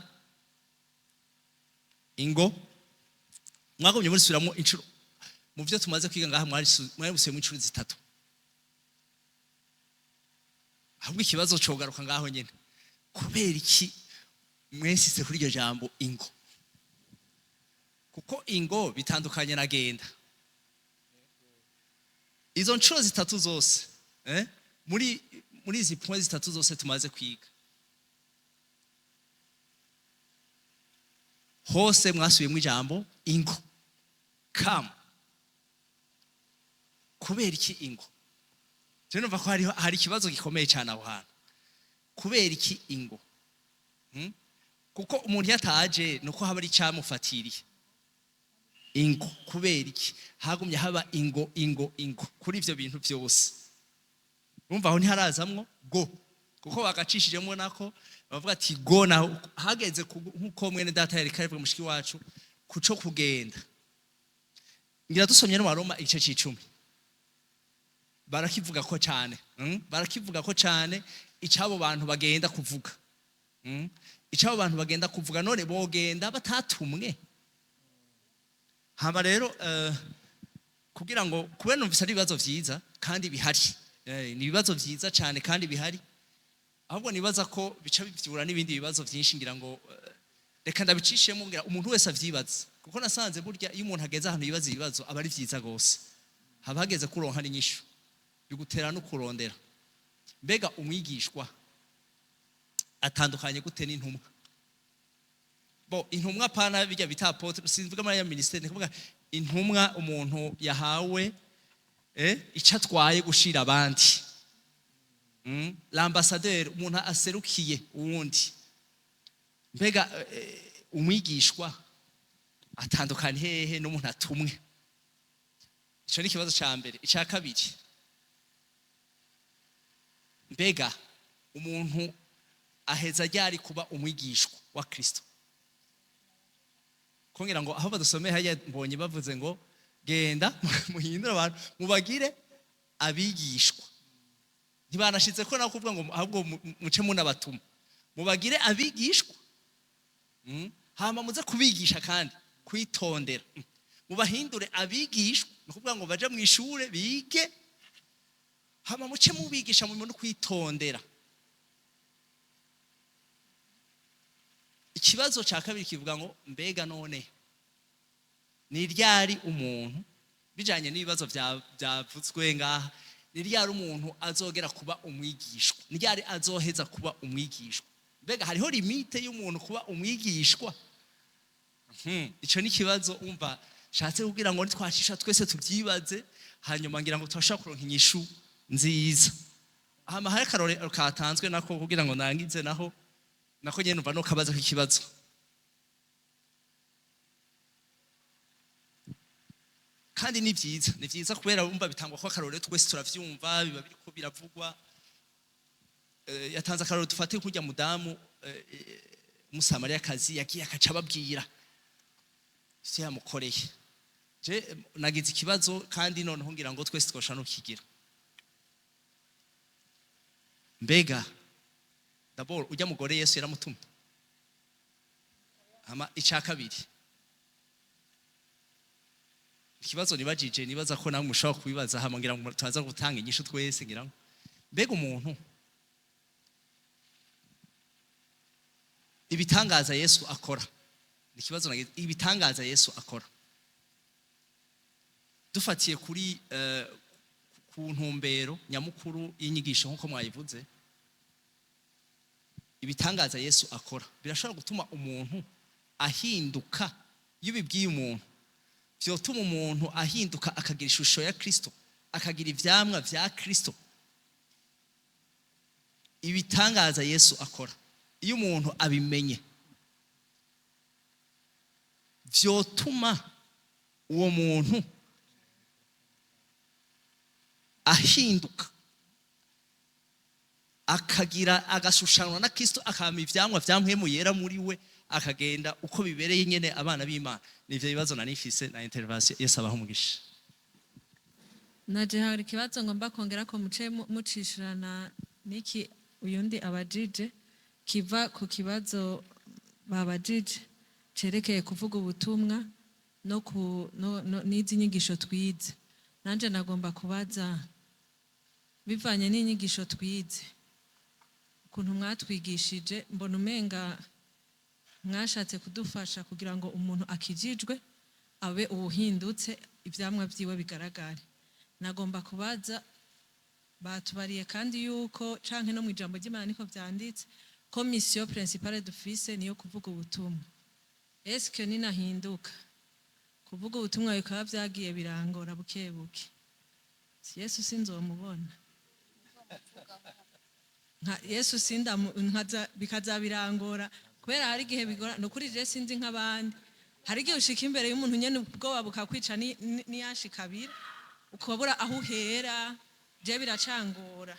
ingo mwagumye murisubiramo inshuro mu byo tumaze kwiga ngaha, mwari musubiyemo inshuro zitatu. Ahubwo ikibazo cogaruka ngaho nyene, kubera iki mwensise kuri iryo jambo ingo? Kuko ingo bitandukanye na genda. Izo nshuro zitatu zose, muri izi point zitatu zose tumaze kwiga, hose mwasubiyemo ijambo ingo, come. Kubera iki ingo? Je numva ko hari ikibazo gikomeye cyane aho hantu. Kubera iki ingo? Kuko umuntu yataje nuko haba ari cyamufatiriye. Ingo kubera iki hagumye haba ingo ingo ingo kuri ivyo bintu byose? Urumva aho ntiharazamwo go, kuko bagacishijemo nako bavuga ati go, naho hageze nkuko mwene data yari karivuga mushiki wacu kuco kugenda. Ngira dusomye no Roma igice c'icumi, barakivuga ko cyane, barakivuga ko cyane icabo bantu bagenda kuvuga, icabo bantu bagenda kuvuga, none bogenda batatumwe. Hama rero kugira ngo kubera numvise ari ibibazo vyiza kandi bihari, ni ibibazo vyiza cyane kandi bihari, ahubwo nibaza ko bica bivyura n'ibindi bibazo vyinshi. Ngira ngo reka ndabicishemo, ngira umuntu wese avyibaza, kuko nasanze burya iyo umuntu ageze ahantu yibaza ibibazo aba ari vyiza gose, haba hageze kuronka n'inyishu, bigutera no kurondera. Mbega umwigishwa atandukanye gute n'intumwa? Bo intumwa pana bijya bita apotre, simvuga muri ya ministère, ni kuvuga intumwa umuntu yahawe icyo atwaye gushira abandi, l'ambassadeur umuntu aserukiye uwundi. Mbega umwigishwa atandukanye hehe n'umuntu atumwe? Ico ni ikibazo ca mbere. Ica kabiri, mbega umuntu aheza ryari kuba umwigishwa wa Kristo? Kongera ngo aho badusomeye hariya mbonye bavuze ngo genda muhindure abantu mubagire abigishwa, ntibanashize ko naho kuvuga ngo ahubwo muce munabatuma, mubagire abigishwa, hama muze kubigisha kandi kwitondera, mubahindure abigishwa, ni ukuvuga ngo baje mu ishure bige, hama muce mubigisha mu no kwitondera. Ikibazo ca kabiri kivuga ngo mbega none ni ryari umuntu, bijanye n'ibibazo byavutswe ngaha, ni ryari umuntu azogera kuba umwigishwa? Ni ryari azoheza kuba umwigishwa? Mbega hariho limite y'umuntu kuba umwigishwa? Ico ni ikibazo umva shatse kugira ngo nitwacisha twese tubyibaze, hanyuma ngira ngo turashobora kuronka inyishu nziza. Hama hari akarore katanzwe nako kugira ngo nangize naho nako nyene numva no kabaza ikibazo. Kandi ni vyiza, ni vyiza kubera umva bitangwa ko akarore twese turavyumva, biba biriko biravugwa. Yatanze akarore dufate kujya mudamu Umusamariyakazi yagiye akaca ababwira ivyo yamukoreye. Je nagize ikibazo kandi noneho ngira ngo twese twosha no kigira. Mbega d'abord ujya mugore Yesu yaramutumye. Hama ica kabiri, ikibazo nibajije nibaza ko namwe mushobora kubibaza, hama ngira ngo turaza gutanga inyishu twese. Ngira ngo mbega umuntu ibitangaza Yesu akora, ni ikibazo nagize, ibitangaza Yesu akora dufatiye kuri ku ntumbero nyamukuru y'inyigisho nkuko mwayivuze, ibitangaza Yesu akora birashobora gutuma umuntu ahinduka. Iyo ubibwiye umuntu vyotuma umuntu ahinduka akagira ishusho ya Kristo, akagira ivyamwa vya Kristo. Ibitangaza Yesu akora iyo umuntu abimenye vyotuma uwo muntu ahinduka akagira agashushanwa na Kristo, akama ivyamwa vya mpwemu yera muri we, akagenda uko bibereye nyene abana b'Imana. Nivyo bibazo nanifise na intervention. Yesu abahe umugisha. Naje hari ikibazo ngomba kongera ko muce mucishirana niki uyundi abajije, kiva ku kibazo babajije cerekeye kuvuga ubutumwa no ku no n'izi nyigisho twize. Nanje nagomba kubaza bivanye n'inyigisho twize, ukuntu mwatwigishije, mbona umenga mwashatse kudufasha kugira ngo umuntu akijijwe abe ubuhindutse, ivyamwa vyiwe bigaragare. Nagomba kubaza, batubariye kandi yuko, canke no mu ijambo ry'Imana niko vyanditse, ko mission principale dufise niyo kuvuga ubutumwa. Eske ninahinduka, kuvuga ubutumwa bikaba vyagiye birangora buke buke, si Yesu sinzomubona? Nka Yesu sindamu nkaza bikazabirangora, kubera hari igihe bigora. No kuri je sinzi nk'abandi, hari igihe ushika imbere y'umuntu nyene ubwoba bukakwica, niyashikabira ukabura aho uhera. Je biracangora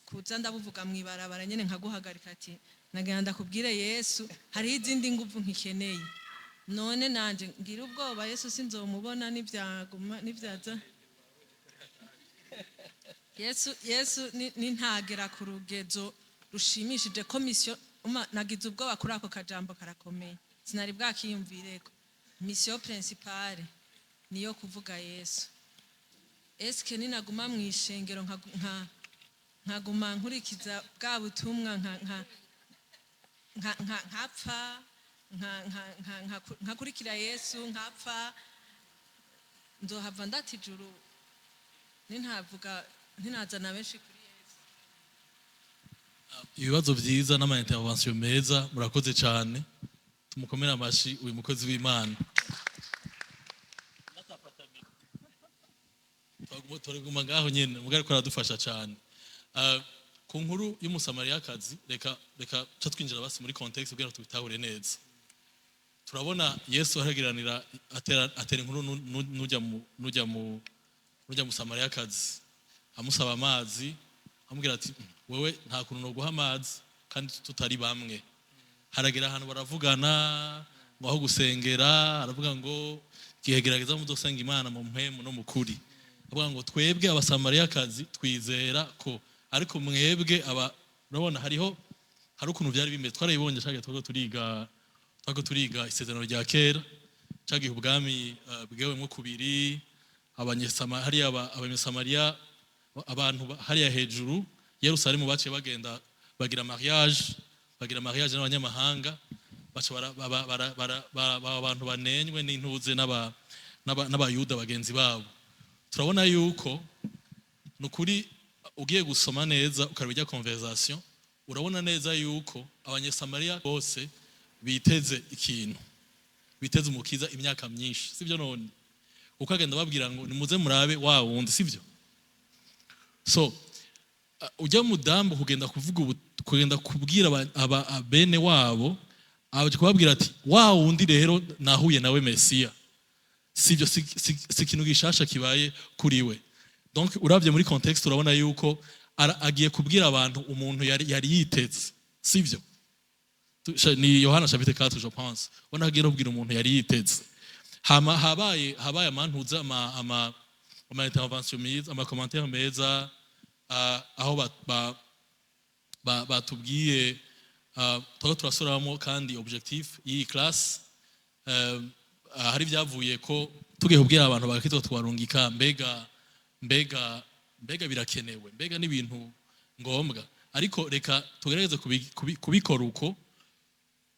kuza ndabuvuga mw'ibarabara nyene, nkaguhagarika ati: "Nagira ndakubwire Yesu, hariho izindi nguvu nkikeneye." None nanje ngira ubwoba, Yesu sinzomubona nivyaguma nivyaza? Yesu nintagera ku rugezo rushimishije ko mission nagize ubwoba kuri ako kajambo karakomeye, sinari bwakiyumvireko. Mission principale niyo kuvuga Yesu. Eske ninaguma mu ishengero nkaguma nkurikiza bwa butumwa, nkapfa, nkakurikira Yesu nkapfa, nzohava ndata ijuru nintavuga, ntinazana benshi kuri Yesu? Ibibazo byiza n'ama intervention meza, murakoze cyane. Tumukomere amashi uyu mukozi w'Imana. Turaguma ngaho nyene mugari, ariko aradufasha cyane. Ku nkuru y'Umusamariyakazi, reka ca twinjira basi muri contexte kugira ngo tubitahure neza. Turabona Yesu aragiranira, atera inkuru nujya Musamariyakazi, amusaba amazi, amubwira ati: "Wewe nta kuntu noguha amazi kandi tutari bamwe." Haragera ahantu baravugana ngo aho gusengera, aravuga ngo igihe gerageza mudosenga Imana mu mpemu no mu kuri. Avuga ngo twebwe Abasamariyakazi twizera ko, ariko mwebwe aba, urabona hariho, hari ukuntu byari bimeze. Twarabibonye shaka twariko turiga isezerano rya kera, cagihe ubwami bwewemwo kubiri, hariya Abanyasamariya, abantu hariya hejuru Yerusalemu baciye bagenda bagira mariage n'abanyamahanga, baca baba abantu banenywe n'intuze n'Abayuda bagenzi babo. Turabona yuko nukuri ugiye gusoma neza ukareba ijya conversation, urabona neza yuko Abanyasamariya bose biteze ikintu, biteze umukiza imyaka myinshi, sibyo? None uko agenda babwira ngo nimuze murabe wa wundi, sibyo? So ujya mudamu kugenda kuvuga ubu, kugenda kubwira bene wabo, aje kubabwira ati: "Wa wundi rero nahuye nawe, Mesiya." Sibyo? Si ikintu gishasha kibaye kuri we. Donc uravye muri contexte, urabona yuko agiye kubwira abantu umuntu yari yiteze, sibyo? Ni Yohana chapitre 4, je pense. Ubona agiye kubwira umuntu yari yiteze. Hama habaye amantuza ama intervention meza, ama commentaire meza, aho batubwiye twaba turasoramo kandi objectif y'iyi classe. Hari ibyavuye ko tugiye kubwira abantu bagakitwa twarungika, mbega birakenewe, mbega n'ibintu ngombwa? Ariko reka tugerageze kubikora uko,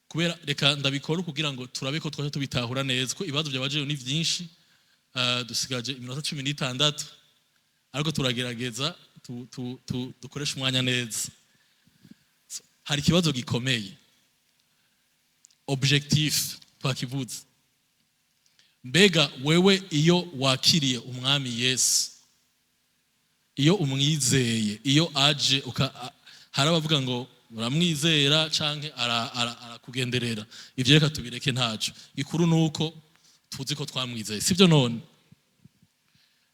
kubera reka ndabikora kugira ngo turabe ko twaje tubitahura neza, ko ibibazo byabajeyo ni byinshi. Dusigaje iminota 16, ariko turagerageza dukoreshe umwanya neza. So, hari ikibazo gikomeye, objectif twakivuze. Mbega wewe iyo wakiriye Umwami Yesu, iyo umwizeye, iyo aje hari abavuga ngo uramwizera canke arakugenderera, ivyo reka tubireke, ntaco. Ikuru nuko tuzi ko twamwizeye, sibyo? None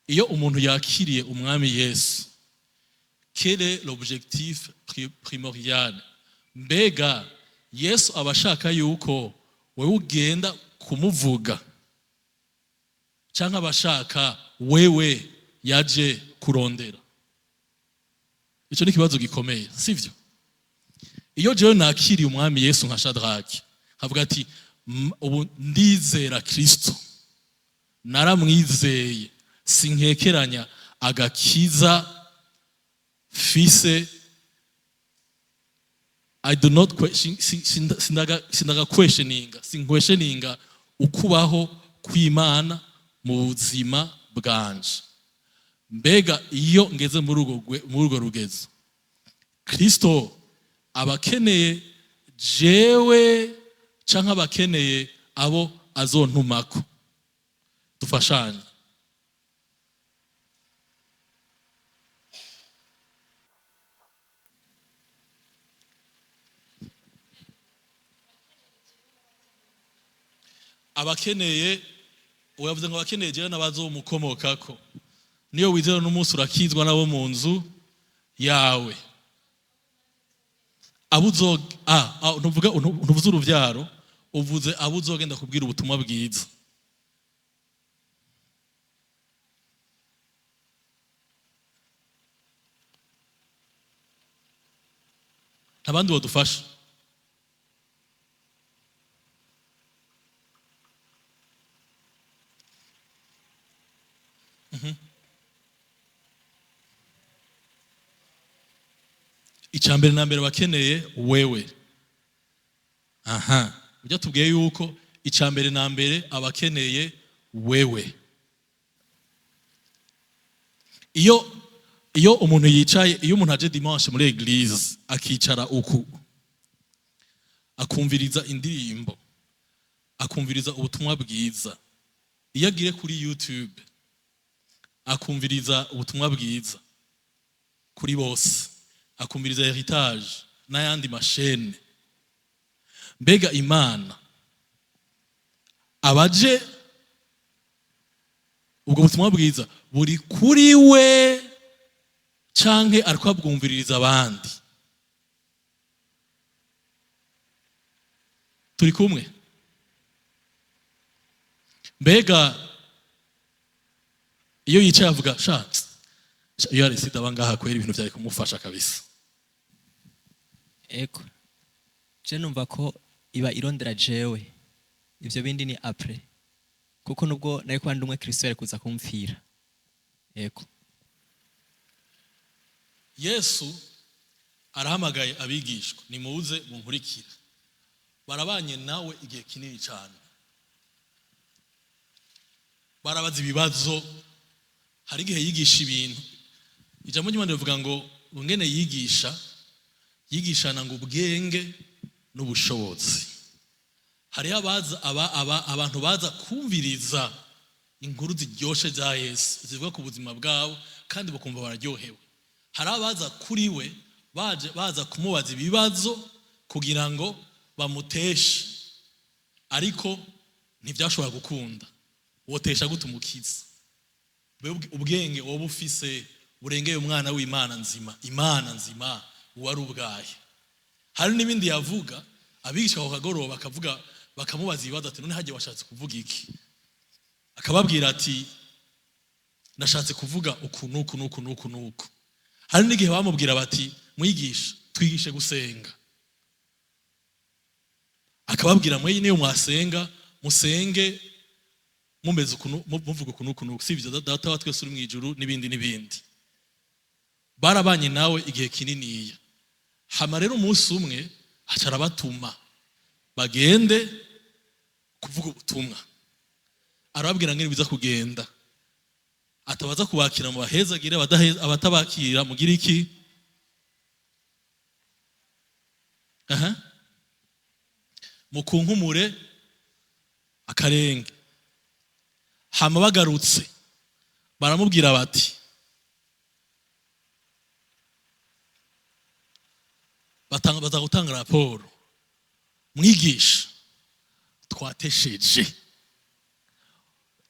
iyo umuntu yakiriye Umwami Yesu, quel est l'objectif primordial? Mbega Yesu aba ashaka yuko wewe ugenda kumuvuga, canke aba ashaka wewe yaje kurondera? Ico ni ikibazo gikomeye, sivyo? Iyo jewe nakiriye Umwami Yesu nka Shadraki, nkavuga ati: "Ubu ndizera Kristo, naramwizeye, sinkekeranya agakiza fise, I do not question, sindaga questioninga, sinquestioninga ukubaho kw'Imana mu buzima bwanje." Mbega iyo ngeze muri urwo rugezo, Kristo aba akeneye jewe canke aba akeneye abo azontumako? Dufashanye. Abakeneye, uyavuze ngo abakeneye jewe n'abazomukomokako. Niyo wizera n'umunsi urakizwa nabo mu nzu yawe. Abo uzo ntuvuga, ntuvuze uruvyaro, uvuze abo uzogenda kubwira ubutumwa bwiza. Abandi badufasha. Icya mbere na mbere bakeneye wewe. Aha ujya tubwiye yuko icya mbere na mbere abakeneye wewe. Iyo umuntu yicaye, iyo umuntu aje dimanche muri église akicara uku, akumviriza indirimbo, akumviriza ubutumwa bwiza, iyo agiye kuri YouTube akumviriza ubutumwa bwiza kuri bose, akumviriza Héritage n'ayandi ma chaînes, mbega Imana abaje ubwo butumwa bwiza buri kuri we canke ariko abwumviririza abandi? Turi kumwe? Mbega iyo yicaye avuga: "Sha sha, iyo Aristide aba ngaha kwera, ibintu byari kumufasha kabisa"? Ego, je numva ko iba irondera jewe, ivyo bindi ni après, kuko nubwo nari kuba ndi umwe, Kristo yari kuza kumupfira. Ego. Yesu arahamagaye abigishwa: "Nimuze munkurikire." Barabanye nawe igihe kinini cyane, barabaza ibibazo. Hari igihe yigisha ibintu, ijambo ry'Imana rivuga ngo ngene yigisha, yigishana ngo ubwenge n'ubushobozi. Hariho abaza abantu baza kumviriza inkuru ziryoshe za Yesu zivuga ku buzima bwabo kandi bakumva bararyohewe. Hari abaza kuri we baje baza kumubaza ibibazo kugira ngo bamuteshe, ariko ntibyashobora gukunda. Wotesha gute Umukiza? Ubwenge woba ufise burengeye umwana w'Imana nzima, Imana nzima wari ubwaye? Hari n'ibindi yavuga, abigisha ako kagoroba bakavuga, bakamubaza ibibazo ati: "None hagiye washatse kuvuga iki?" Akababwira ati: "Nashatse kuvuga uku n'uku n'uku n'uku n'uku." Hari n'igihe bamubwira bati: "Mwigisha, twigishe gusenga." Akababwira: "Mwe niyo mwasenga, musenge mumeze ukuntu, muvuga uku n'uku n'uku, si ibyo? Data wa twese uri mu ijuru," n'ibindi n'ibindi. Barabanye nawe igihe kininiya. Hama rero umunsi umwe aca arabatuma bagende kuvuga ubutumwa. Arababwira ngene biza kugenda, atabaza kubakira mu bahezagire, abatabakira mugire iki? Aha, mukunkumure akarenge. Hama bagarutse baramubwira bati, baza gutanga raporo: "Mwigisha, twatesheje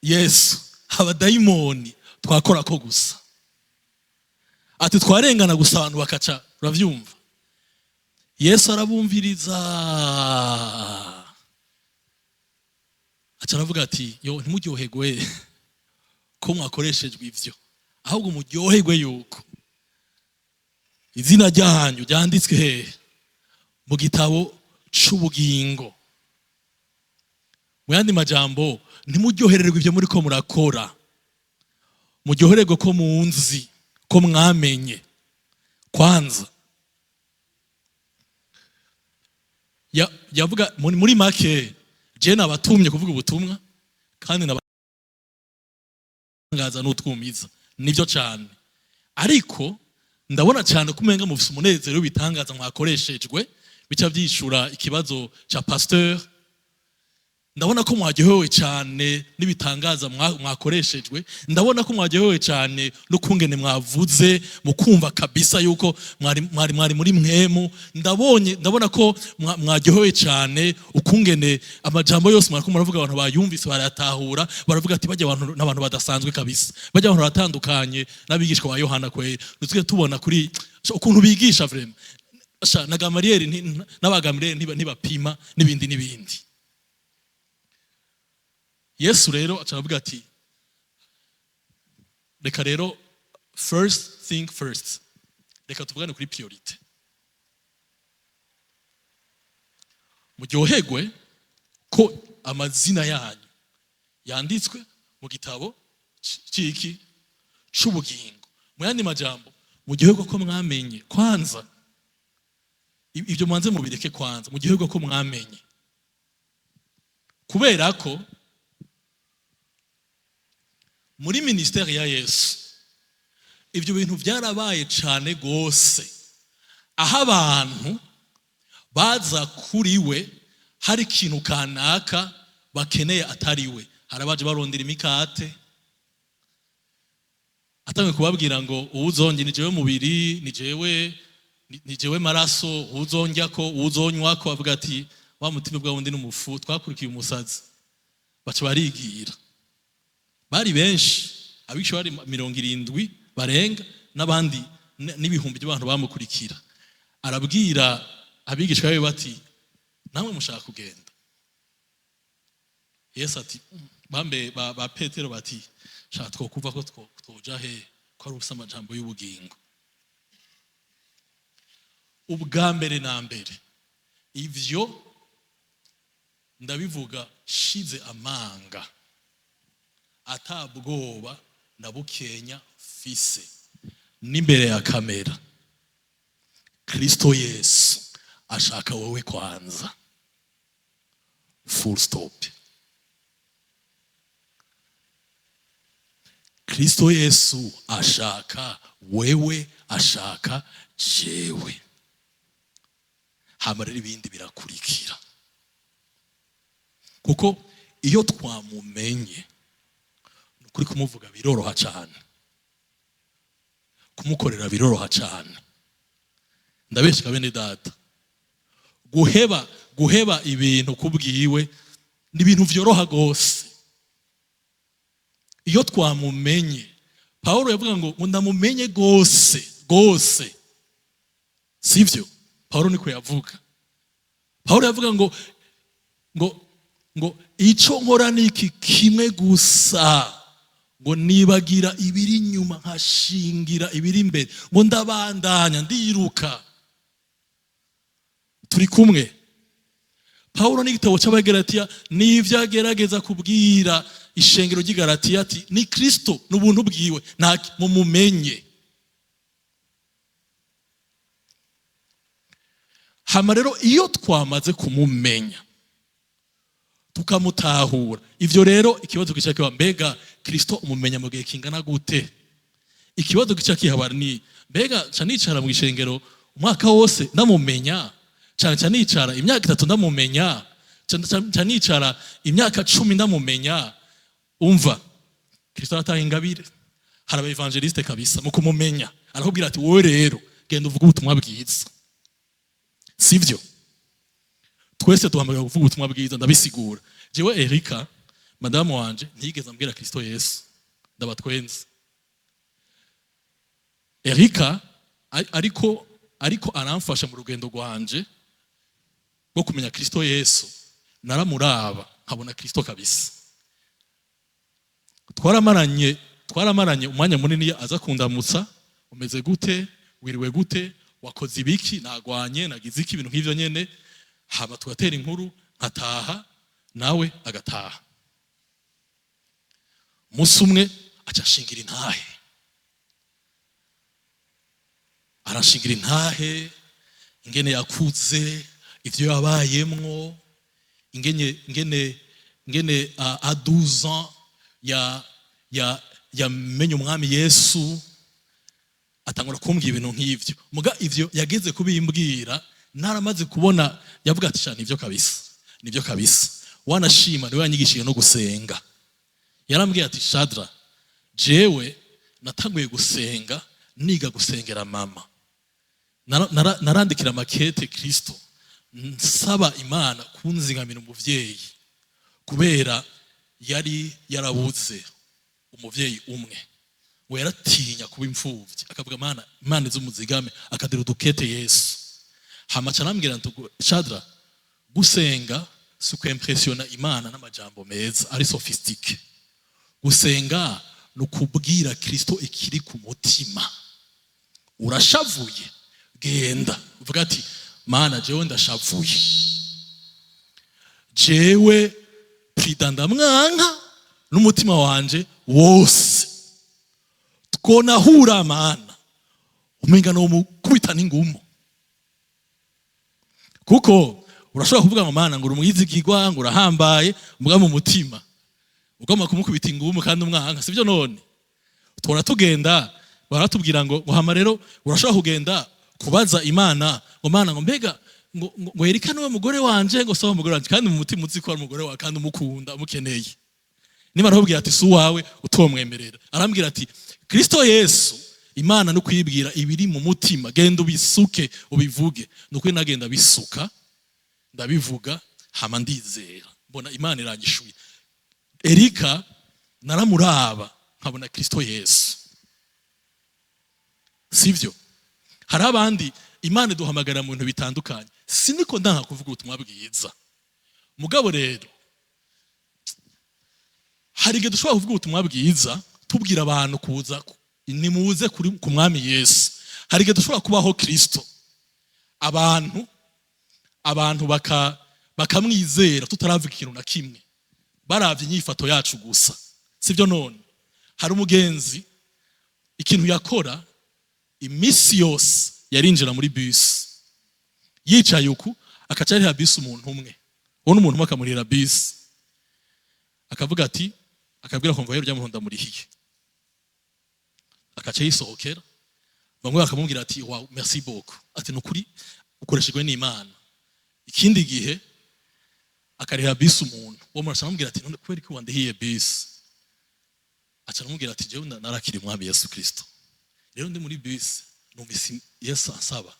Yesu abadayimoni, twakora ko gusa." Ati: "Twarengana gusa abantu bakaca." Uravyumva, Yesu arabumviriza, aca aravuga ati: "Yo, ntimuryoherwe ko mwakoreshejwe ivyo, ahubwo muryoherwe yuko izina ryanyu ryanditswe hehe? Mu gitabo c'ubugingo." Mu yandi majambo, ntimuryohererwe ibyo muri ko murakora, muryohererwe ko munzi, ko mwamenye. Kwanza yavuga muri make: je nabatumye kuvuga ubutumwa kandi nabangaza n'utwumiza. Nibyo cyane, ariko ndabona cyane ko umenga mufise umunezero w'ibitangaza mwakoreshejwe, bica byishura ikibazo ca pasteur. Ndabona ko mwaryohewe cyane n'ibitangaza mwakoreshejwe. Ndabona ko mwaryohewe cyane n'ukungene mwavuze, mukumva kabisa yuko mwari muri mwemu. Ndabona ko mwaryohewe cyane ukungene amajambo yose mwariko muravuga abantu bayumvise, barayatahura, baravuga ati: "Bajya abantu n'abantu badasanzwe kabisa, bajya abantu baratandukanye n'abigishwa ba Yohana kweri." Dusigaye tubona kuri ukuntu bigisha vraiment. Sha, na Gamariyeri n'abagamariyeri ntibapima n'ibindi n'ibindi. Yesu rero aca aravuga ati: "Reka rero, first thing first, reka tuvugane kuri priorité. Muryoherwe ko amazina yanyu yanditswe mu gitabo ciki c'ubugingo." Mu yandi majambo, muryoherwe ko mwamenye kwanza. Ibyo mwanze mubireke kwanza, muryoherwe ko mwamenye, kubera ko muri ministère ya Yesu ibyo bintu byarabaye cyane gose, aho abantu baza kuri we hari ikintu kanaka bakeneye atari we. Hari abaje barondera imikate, atangiye kubabwira ngo: "Uwuzonge ni jewe mubiri, ni jewe maraso, uwuzonjya ko, uwuzonywa ko." Avuga ati: "Wa mutima bwa wundi n'umufu, twakurikiye umusazi." Baca barigira. Bari benshi, abigisha bari 70 barenga, n'abandi n'ibihumbi by'abantu bamukurikira. Arabwira abigishwa be bati: "Namwe mushaka kugenda?" Yesu ati bambe ba Petero bati: "Shaka twokuva ko twoja he, ko ari ubusa amajambo y'ubugingo?" Ubwa mbere na mbere, ivyo ndabivuga shize amanga, atabwoba na bukenya fise n'imbere ya kamera: Kristo Yesu ashaka wowe kwanza, full stop. Kristo Yesu ashaka wewe, ashaka jewe, hama rero ibindi birakurikira, kuko iyo twamumenye, ni ukuri kumuvuga biroroha cyane, kumukorera biroroha cyane. Ndabeshya bene data? Guheba ibintu kubwiwe ni ibintu vyoroha gose iyo twamumenye. Pawulo yavuga ngo ndamumenye gose gose, sivyo? Pawulo niko yavuga. Pawulo yavuga ngo ico nkora ni iki kimwe gusa, ngo nibagira ibiri inyuma nkashingira ibiri imbere, ngo ndabandanya ndiruka. Turi kumwe? Pawulo n'igitabo cy'Abagalatiya n'ivyo agerageza kubwira ishengero ry'i Galatiya ati: "Ni Kristo n'ubuntu bwiwe, nta mumumenye." Hama rero iyo twamaze kumumenya, tukamutahura, ivyo rero ikibazo gica kiba: mbega Kristo umumenya mu gihe kingana gute? Ikibazo gica kihabara ni: mbega ca nicara mu ishengero umwaka wose ndamumenya, ca nicara imyaka 3 ndamumenya, ca nicara imyaka 10 ndamumenya? Umva, Kristo aratanga ingabire. Hari aba évangéliste kabisa mu kumumenya arakubwira ati: "Wowe rero genda uvuge ubutumwa bwiza." Sivyo? Twese duhamagara kuvuga ubutumwa bwiza. Ndabisigura: jewe Erika, madamu wanje, ntiyigeze ambwira Kristo Yesu. Ndabatwenze. Erika ariko aramfasha mu rugendo rwanje rwo kumenya Kristo Yesu. Naramuraba nkabona Kristo kabisa. Twaramaranye umwanya munini, aza kundamutsa: "Umeze gute? Wiriwe gute? Wakoze ibiki?" "Nagwanye, nagize iki," ibintu nk'ivyo nyene. Hama tugatera inkuru, nkataha, nawe agataha. Umunsi umwe aca ashingira intahe, arashingira intahe ingene yakuze, ivyo yabayemwo, ingene à 12 ans ya ya Yamenye Umwami Yesu, atangura kumbwira ibintu nk'ivyo. Muga ivyo yageze kubimbwira naramaze kubona. Yavuga ati: "Sha, nivyo kabisa, nivyo kabisa." Wanashima niwe yanyigishije no gusenga. Yarambwiye ati: "Shadra, jewe natanguye gusenga niga gusengera mama. Narandikira makete Kristo, nsaba Imana kunzigamira umuvyeyi, kubera yari yarabuze umuvyeyi umwe, ngo yaratinya kuba imfuvyi, akavuga: 'Mana, Imana izumuzigame.' Akadira udukete Yesu." Hama aca arambwira nti: 'Shadra, gusenga si ukwimpressiona Imana n'amajambo meza ari sophistiqué. Gusenga ni ukubwira Kristo ikiri ku mutima. Urashavuye, genda uvuga ati: Mana, jewe ndashavuye, jewe prida ndamwanka n'umutima wanje wose. Twonahura, Mana, umenga no mukubita n'ingumo.' Kuko urashobora kuvuga ngo: Mana, ngo uri umwizigirwa, ngo urahambaye, muga mu mutima ugomba kumukubita ingumu kandi umwanka, sibyo? None tora tugenda baratubwira ngo hama rero urashobora kugenda kubaza Imana ngo: Mana, ngo mbega ngo Erika niwe mugore wanje, ngo sawa mugore wanje?' Kandi mu mutima uzi ko ari umugore wawe, kandi umukunda, umukeneye. Niba arakubwira ati: 'Si uwawe,' utomwemerera." Arambwira ati: 'Kristo Yesu, Imana no kwibwira ibiri mu mutima, genda ubisuke, ubivuge.' Nukuri nagenda bisuka, ndabivuga, hama ndizera, mbona Imana iranyishuye. Erika naramuraba nkabona Kristo Yesu." Sivyo? Hari abandi Imana iduhamagara mu bintu bitandukanye. Siniko ndanka kuvuga ubutumwa bwiza, mugabo rero hari igihe dushobora kuvuga ubutumwa bwiza tubwira abantu kuza, nimuze ku Mwami Yesu. Hari igihe dushobora kubaho Kristo, abantu bakamwizera tutaravuga ikintu na kimwe, baravye inyifato yacu gusa, sibyo? None hari umugenzi, ikintu yakora iminsi yose, yarinjira muri bisi yicaye uku, akaca ariha bisi umuntu umwe. Uwo n'umuntu umwe akamurihira bisi, akavuga ati, akabwira ko mvayo rya ndamurihiye, akaca yisohokera. Bamwe bakamubwira ati: "Wow, merci beaucoup," ati: "Nukuri ukoreshejwe n'Imana." Ikindi gihe akarihira bisi umuntu, uwo muntu aramubwira ati: "None kubera ko wandihiye bisi?" Aca aramubwira ati: "Jewe narakira Umwami Yesu Kristo. Rero ndi muri bisi, numvise Yesu ansaba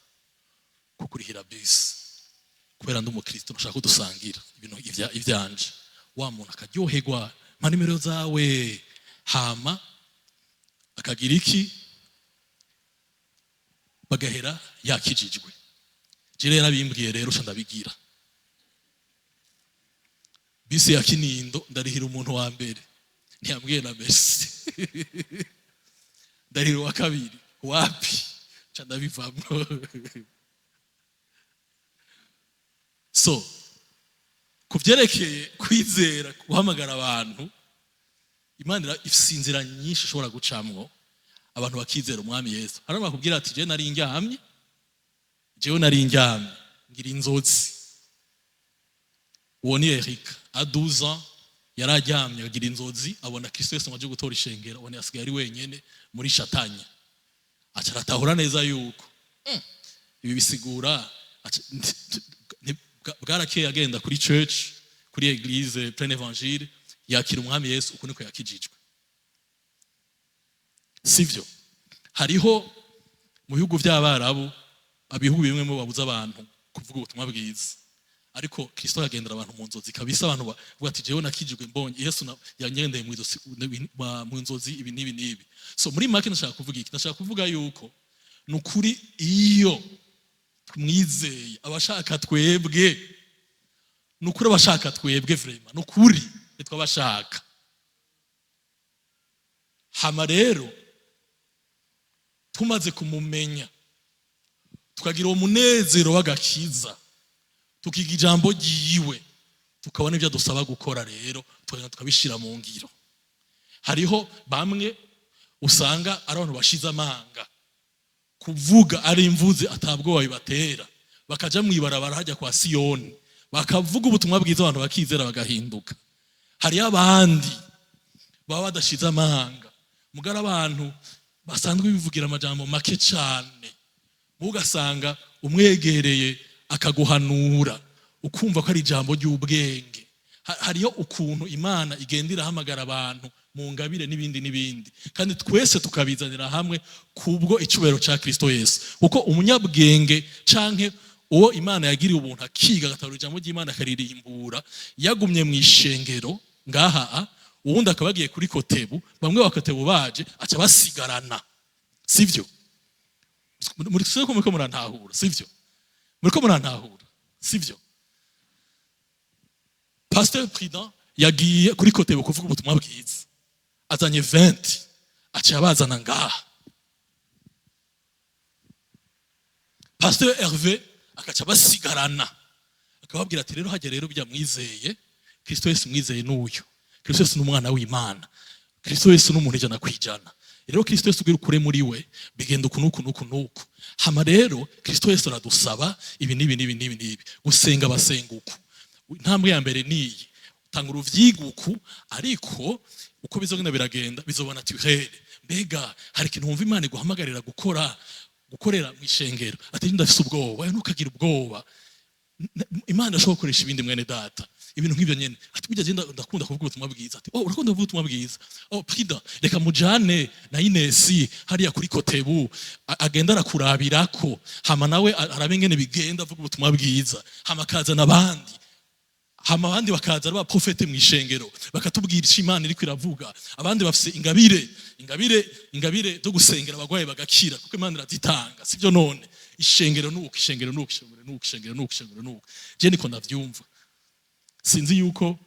kukurihira bisi. Kubera ndi umukristo, nshaka ko dusangira ibintu ivyanje." Wa muntu akaryoherwa: "Mpa nimero zawe." Hama akagira iki? Bagahera yakijijwe. Je rero yarabimbwiye, rero uca ndabigira. Bisi ya Kinindo ndarihira umuntu wa mbere, ntiyambwiye na merci. Ndarihira uwa kabiri, wapi, ca ndabivamwo. So ku byerekeye kwizera, guhamagara abantu, Imana ifise inzira nyinshi ishobora gucamwo abantu bakizera Umwami Yesu. Hari bakubwira ati: "Jewe nari ndyamye, jewe nari ndyamye, ngira inzozi." Uwo ni Erika, à 12 ans yari aryamye, agira inzozi, abona Kristo Yesu ngo aje gutora ishengero, abona yasigaye ari wenyene muri shatanya. Aca aratahura neza yuko ibi bisigura bwarakeye, agenda kuri church, kuri église Plein Évangile, yakira Umwami Yesu. Uko niko yakijijwe, sivyo? Hariho mu bihugu by'Abarabu, ibihugu bimwe mu babuza abantu kuvuga ubutumwa bwiza, ariko Kristo yagendera abantu mu nzozi kabisa. Abantu bavuga ati: "Jewe nakijijwe mbonye Yesu yangendeye mu nzozi ibi n'ibi n'ibi." So muri make ndashaka kuvuga iki? Ndashaka kuvuga yuko ni ukuri, iyo tumwizeye, abashaka twebwe, ni ukuri abashaka twebwe, vraiment, ni ukuri nitwe abashaka. Hama rero tumaze kumumenya, tukagira uwo munezero w'agakiza, tukiga ijambo ryiwe, tukabona ibyo dusaba gukora, rero tukagenda tukabishyira mu ngiro. Hariho bamwe usanga ari abantu bashize amanga kuvuga, ari imvuzi, atabwoba bibatera, bakaja mu ibarabara hajya kwa Siyoni, bakavuga ubutumwa bwiza, abantu bakizera, bagahinduka. Hariyo abandi baba badashize amanga. Mugara abantu basanzwe bivugira amajambo make cyane, ugasanga umwegereye akaguhanura, ukumva ko ari ijambo ry'ubwenge. Hariyo ukuntu Imana igenda irahamagara abantu mu ngabire n'ibindi n'ibindi, kandi twese tukabizanira hamwe kubwo icyubahiro cya Kristo Yesu. Kuko umunyabwenge canke uwo Imana yagiriye ubuntu akiga, agatabura ijambo ry'Imana, akaririmbura, yagumye mu ishengero ngaha, uwundi akaba yagiye kuri COTEBU, bamwe ba COTEBU baje aca basigarana, sivyo? Muri ko muriko murantahura, sivyo? Muriko murantahura, sivyo? Pasteur Prudent yagiye kuri COTEBU kuvuga ubutumwa bwiza, azanye 20, aca abazana ngaha. Pasteur Hervé akaca basigarana, akababwira ati: "Rero hajya rero bijya mwizeye Kristo Yesu, mwizeye n'uyu Kristo Yesu n'umwana w'Imana, Kristo Yesu n'umuntu 100%. Rero Kristo Yesu ugira ukure muri we, bigenda uku n'uku n'uku n'uku. Hama rero Kristo Yesu aradusaba ibi n'ibi n'ibi n'ibi n'ibi. Gusenga basenga uku, intambwe ya mbere niyi, tanga uruvyiga uku, ariko uko bizogenda biragenda bizoba naturel. Mbega hari ikintu wumva Imana iguhamagarira gukora, gukorera mu ishengero?" Ati: "Ndafise ubwoba." "Oya, ntukagira ubwoba. Imana ashobora gukoresha ibindi, mwene data." Ibintu nk'ibyo nyene. Ati: "Burya je ndakunda kuvuga ubutumwa bwiza." Ati: "Oh, urakunda kuvuga ubutumwa bwiza? Oh, Prida, reka mujane na Inesi hariya kuri COTEBU, agenda arakurabirako, hama nawe arabe ingene bigenda avuga ubutumwa bwiza, hama akazana abandi, hama abandi bakaza ari abaprofete mu ishengero, bakatubwira icyo Imana iriko iravuga. Abandi bafise ingabire zo gusengera abagwayi bagakira, kuko Imana irazitanga, sibyo none? Ishengero nuko, ishengero nuko, ishengero nuko, ishengero nuko, ishengero nuko." Je niko ndavyumva. Sinzi yuko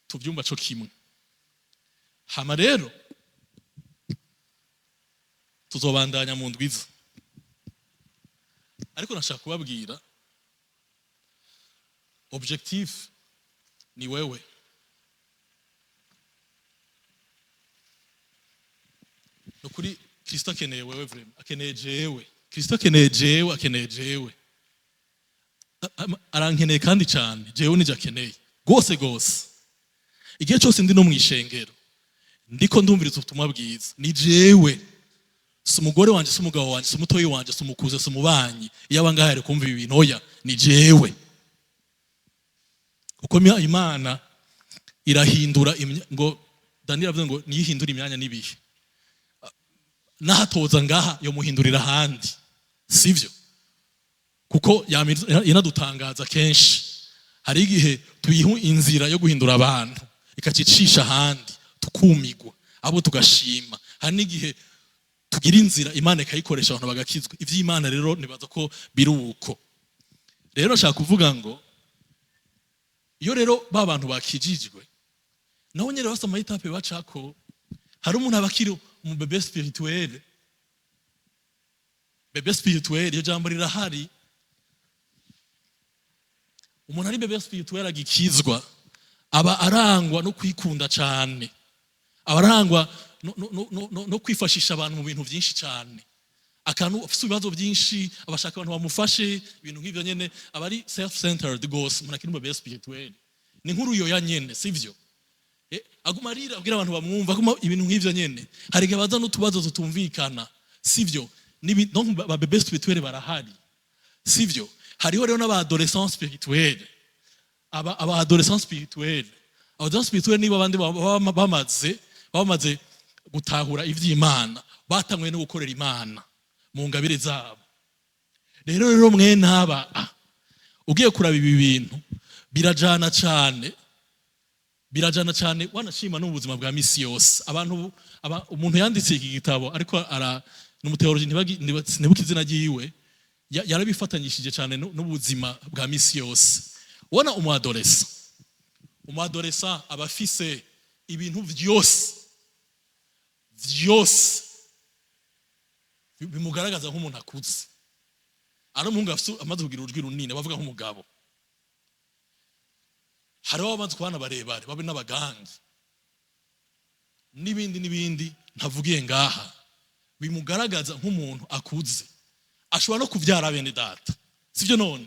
tuvyumva co kimwe. Hama rero tuzobandanya mu ndwiza, ariko nashaka kubabwira, objectif ni wewe. Nukuri Kristo akeneye wewe, vraiment akeneye jewe. Kristo akeneye jewe, akeneye jewe. Arankeneye kandi cyane. Jewe nije akeneye gose gose. Igihe cyose ndi no mu ishengero, ndiko ndumviriza ubutumwa bwiza, ni jewe, si umugore wanje, si umugabo wanje, si umutoyi wanje, si umukuze, si umubanyi. Iyo aba ngaha yari kumva ibi bintu. Oya, ni jewe. Kuko Imana irahindura ngo Daniel avuze ngo niyihindura imyanya n'ibihe. Nahatoza ngaha, yomuhindurira ahandi, sivyo? Kuko inadutangaza kenshi. Hari igihe tuyiha inzira yo guhindura abantu, ikacicisha ahandi, tukumigwa, abo tugashima. Hari n'igihe tugira inzira, Imana ikayikoresha, abantu bagakizwa. Ivy'Imana rero nibaza ko biri uko. Rero nshaka kuvuga ngo iyo rero ba bantu bakijijwe, nabo nyene bafise ama étapes bacako. Hari umuntu aba akiri umu bébé spirituel. Bébé spirituel, iyo jambo rirahari. Umuntu ari bébé spirituel agikizwa aba arangwa no kwikunda cane, aba arangwa no kwifashisha abantu mu bintu byinshi cyane, akantu afise ibibazo byinshi abashaka abantu bamufashe, ibintu nk'ivyo nyene. Aba ari self centered gose. Umuntu akiri mu bébé spirituel ni nk'uruyoya nyene, sivyo? Aguma arira abwira abantu bamwumva, aguma ibintu nk'ivyo nyene. Hari igihe baza n'utubazo tutumvikana, sivyo? Donc ba bébé spirituel barahari, sivyo? Hariho rero n'aba adolescent spirituel. Aba adolescent spirituel, adolescent spirituel niba abandi bamaze gutahura ivy'Imana, batanguye no gukorera Imana mu ngabire zabo. Rero mwene aba ugiye kuraba ibi bintu birajana cane, birajana cane, wanashima n'ubuzima bwa misi yose. Abantu umuntu yanditse iki gitabo, ariko ara n'umuteoloji, sinibuka izina ryiwe, yarabifatanyishije cyane n'ubuzima bwa misi yose. Ubona umu adolescent, umu adolescent aba afise ibintu vyose vyose bimugaragaza nk'umuntu akuze. Ari umuhungu afise amaze kugira urujwi runini, bavuga nk'umugabo. Hariho abamaze kubana barebare, babe n'abagangi n'ibindi n'ibindi ntavugiye ngaha, bimugaragaza nk'umuntu akuze. Ashobora no kuvyara, bene data, sivyo none?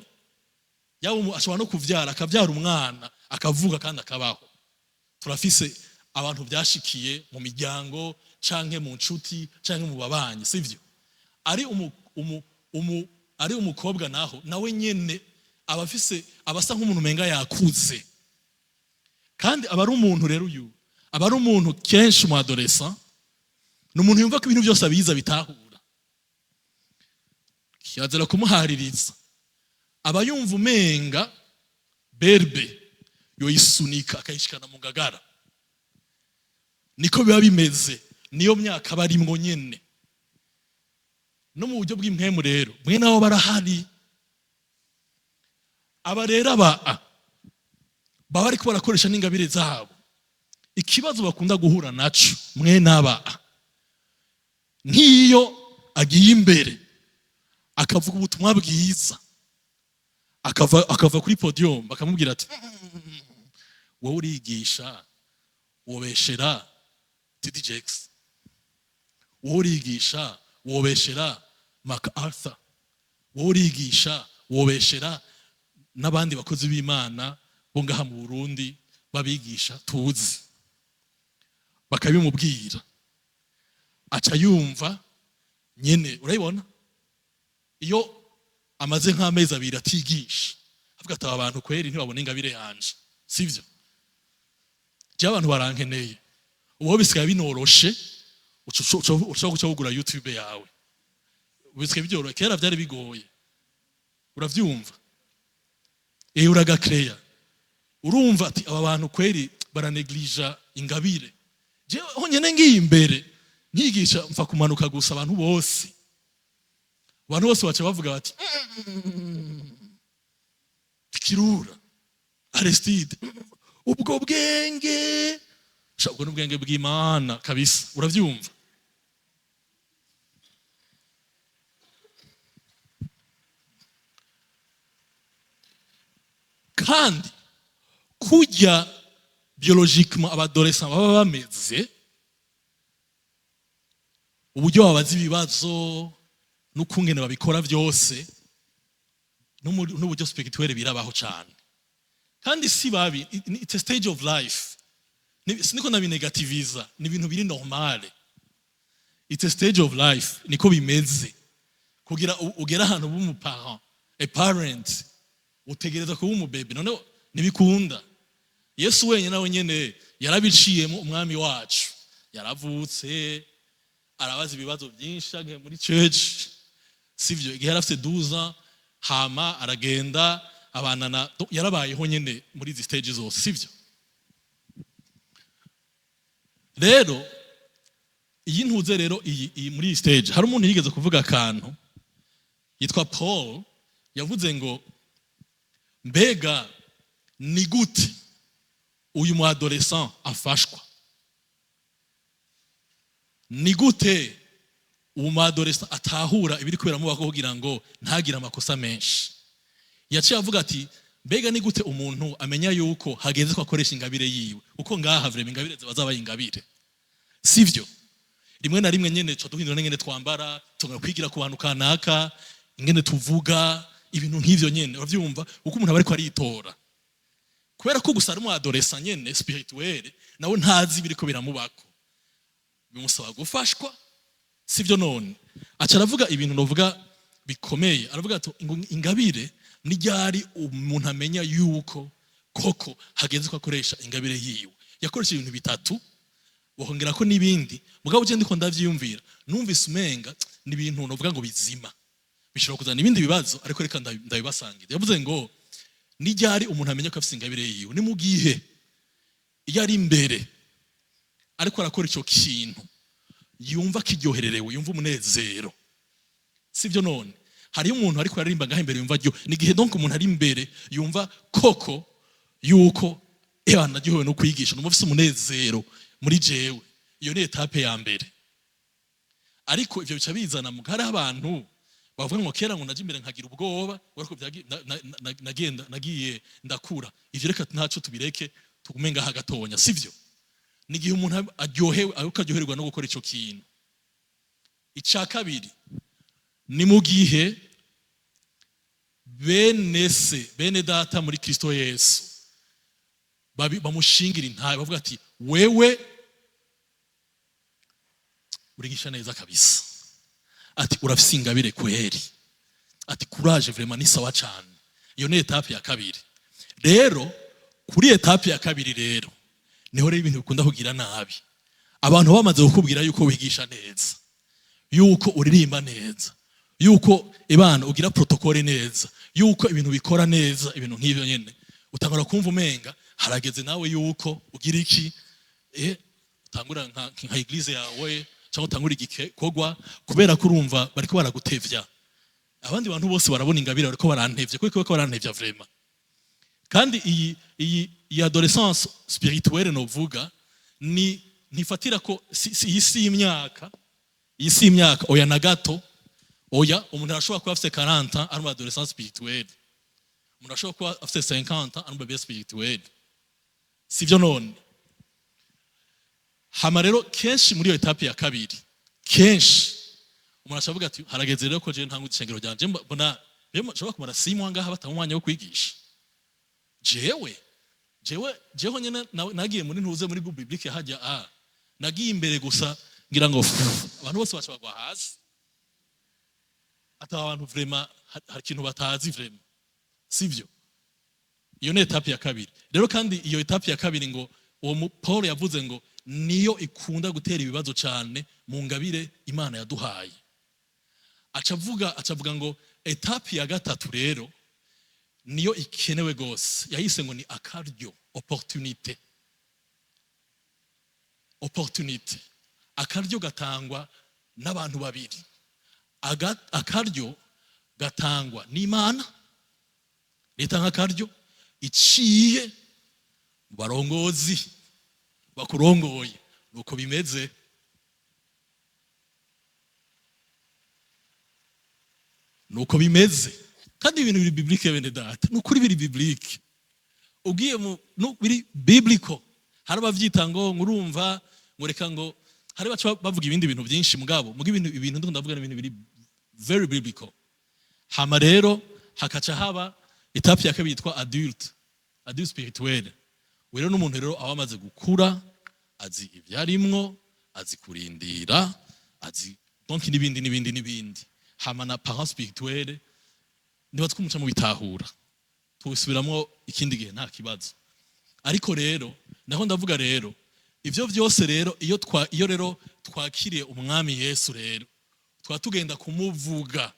Yaba ashobora no kuvyara, akavyara umwana, akavuga kandi akabaho. Turafise Abantu byashikiye mu miryango canke mu nshuti canke mu babanyi, sivyo? Ari umu, umu, umu, ari umukobwa naho, nawe nyene aba afise, aba asa nk'umuntu umenga yakuze, kandi aba ari umuntu rero, uyu aba ari umuntu kenshi umu adolescent ni umuntu yumva ko ibintu byose abiza bitahura. Kirazira kumuhaririza, aba yumva umenga berbe yoyisunika akayishikana mu ngagara. Niko biba bimeze, niyo myaka aba arimwo nyene. No mu buryo bw'impwemu rero, mwe nabo barahari. Aba rero aba baba ariko barakoresha n'ingabire zabo. Ikibazo bakunda guhura naco mwe n'aba, nk'iyo agiye imbere akavuga ubutumwa bwiza, akava kuri podium, bakamubwira ati: "Wowe urigisha wobeshera TD Jakes, wowe urigisha wobeshera MacArthur, wowe urigisha wobeshera n'abandi bakozi b'Imana bo ngaha mu Burundi babigisha tuzi." Bakabimubwira, aca yumva nyene, urabibona iyo amaze nk'amezi 2 atigisha, avuga ati: "Aba bantu kweri ntibabona ingabire yanje, sivyo? Je abantu barankeneye." Ubu bisigaye binoroshe, ushobora guca wugura YouTube yawe, bisigaye byoroshye, kera byari bigoye. Uravyumva, uragakereya, urumva ati: "Aba bantu kweri baraneglige ingabire. Jewe honyene ngiye imbere nkigisha, mfa kumanuka gusa, abantu bose baca bavuga bati: 'Kirura Aristide, ubwo bwenge sha, ubwo n'ubwenge bw'Imana kabisa.'" Uravyumva? Kandi kurya biologiquement aba adolescents baba bameze, uburyo babaza ibibazo n'ukungene babikora byose n'uburyo spirituel birabaho cyane, kandi si babi. It's a stage of life. Siniko nabinegativiza, ni ibintu biri normale. It's a stage of life, niko bimeze. Kugira ugere ahantu uba umuparent, a parent, utegereza kuba umubebe. Noneho ntibikunda. Yesu wenyine nawe nyene yarabiciyemo. Umwami wacu yaravutse, arabaza ibibazo byinshi agiye muri church, sivyo? Igihe yari afite 12, hama aragenda abana na, yarabayeho nyene muri izi stage zose, sivyo? Rero iyi ntuze rero, iyi muri iyi stage, hari umuntu yigeze kuvuga akantu yitwa Paul, yavuze ngo: "Mbega ni gute uyu mu adolescent afashwa? Ni gute uwo mu adolescent atahura ibiri kubera mubaho kugira ngo ntagire amakosa menshi?" Yaciye avuga ati: "Mbega ni gute umuntu amenya yuko hageze ko akoresha ingabire yiwe?" Kuko ngaha vraiment ingabire ziba zabaye ingabire, sivyo? Rimwe na rimwe nyene tuca duhindura n'ingene twambara, tugakwigira ku bantu kanaka, ingene tuvuga, ibintu nk'ivyo nyene. Uravyumva uko umuntu aba ariko aritora, kubera ko gusa ari umu adolescent nyene spirituel, nawe ntazi ibiriko biramubako, bimusaba gufashwa, sivyo? None aca aravuga ibintu novuga bikomeye. Aravuga ati ngo ingabire ni ryari umuntu amenya yuko koko hageze ko akoresha ingabire yiwe? Yakoresha ibintu bitatu, wakongera ko n'ibindi. Mugabo uje ndiko ndavyiyumvira, numvise umenga ni ibintu novuga ngo bizima, bishobora kuzana ibindi bibazo, ariko reka ndabibasangira. Yavuze ngo: ni ryari umuntu amenya ko afise ingabire yiwe? Ni mu gihe iyo ari imbere ariko arakora ico kintu, yumva kiryohererewe, yumva umunezero, sibyo? None hariyo umuntu ariko aririmba ngaho imbere yumva ryo, ni igihe donc umuntu ari imbere yumva koko yuko eba naryohewe no kwigisha, numva ufise umunezero muri jewe. Iyo ni étape ya mbere. Ariko ivyo bica bizana mu, hariho abantu bavuga ngo: "Kera ngo naje imbere nkagira ubwoba, ariko nagenda nagiye ndakura." Ivyo reka ntaco tubireke, tugume ngaha gatonya, sivyo? Ni igihe umuntu aryohewe, ariko aryoherwa no gukora ico kintu. Ica kabiri ni mu gihe bene se, bene data muri Kristo Yesu. Bamushingira intahe, bavuga ati: "Wewe urigisha neza kabisa," ati: "Urafise ingabire kweri," ati: "Courage, vraiment ni sawa cyane." Iyo ni étape ya kabiri. Rero kuri étape ya kabiri rero niho rero ibintu bikunda kugira nabi. Abantu bamaze kukubwira yuko wigisha neza, yuko uririmba neza, yuko ibana ugira protocole neza, yuko ibintu bikora neza, ibintu nk'ibyo nyene, utangura kumva umenga harageze nawe yuko ugira iki, utangura nka église yawe cyangwa utangura igikorwa, kubera ko urumva bariko baragutevya. Abandi bantu bose barabona ingabire, bariko barantevya, kuko bariko barantevya vraiment. Kandi iyi adolescence spirituelle novuga ni ntifatira ko si, iyi si imyaka, iyi si imyaka, oya na gato, oya. Umuntu arashobora kuba afite 40 ans ari mu adolescence spirituelle, umuntu arashobora kuba afite 50 ans ari mu bébé spirituel, sivyo? None hama rero kenshi muri iyo étape ya kabiri, kenshi umuntu ashavuga ati: "Harageze rero ko je ntanga ishengero ryanje." Mbona rero nshobora kumara 6 mois ngaha batanga umwanya wo kwigisha. Jewe nyene nagiye muri ntuze muri groupe biblique hajya, nagiye imbere gusa ngira ngo abantu bose baca bagwa hasi, ata abantu vraiment hari ikintu batazi vraiment, sivyo? Iyo ni étape ya kabiri rero. Kandi iyo étape ya kabiri ngo uwo Paul yavuze ngo niyo ikunda gutera ibibazo cyane mu ngabire Imana yaduhaye. Acavuga ngo étape ya gatatu rero niyo ikenewe gose. Yahise ngo ni akaryo, opportunité. Opportunité, akaryo gatangwa n'abantu babiri. Akaryo gatangwa n'Imana, ritanga akaryo iciye mu barongozi bakurongoye. Nuko bimeze. Nuko bimeze. Kandi ibintu biri biblique, bene data, ni ukuri biri biblique. Ugiye mu no, biri biblical. Hari abavyita ngo ngurumva ngo reka ngo hari baca bavuga ibindi bintu byinshi, mugabo muga ibintu ndiko ndavuga ni ibintu biri very biblical. Hama rero hakaca haba étape ya kabiri yitwa adulte spirituel. Rero n'umuntu rero aba amaze gukura, azi ibyo arimwo, azi kurindira, azi donc n'ibindi n'ibindi n'ibindi. Hama na parent spirituel niba twumuca mu bitahura, tubisubiramwo ikindi gihe, nta kibazo. Ariko rero naho ndavuga rero ivyo vyose rero, iyo rero twakiriye Umwami Yesu rero twa tugenda kumuvuga,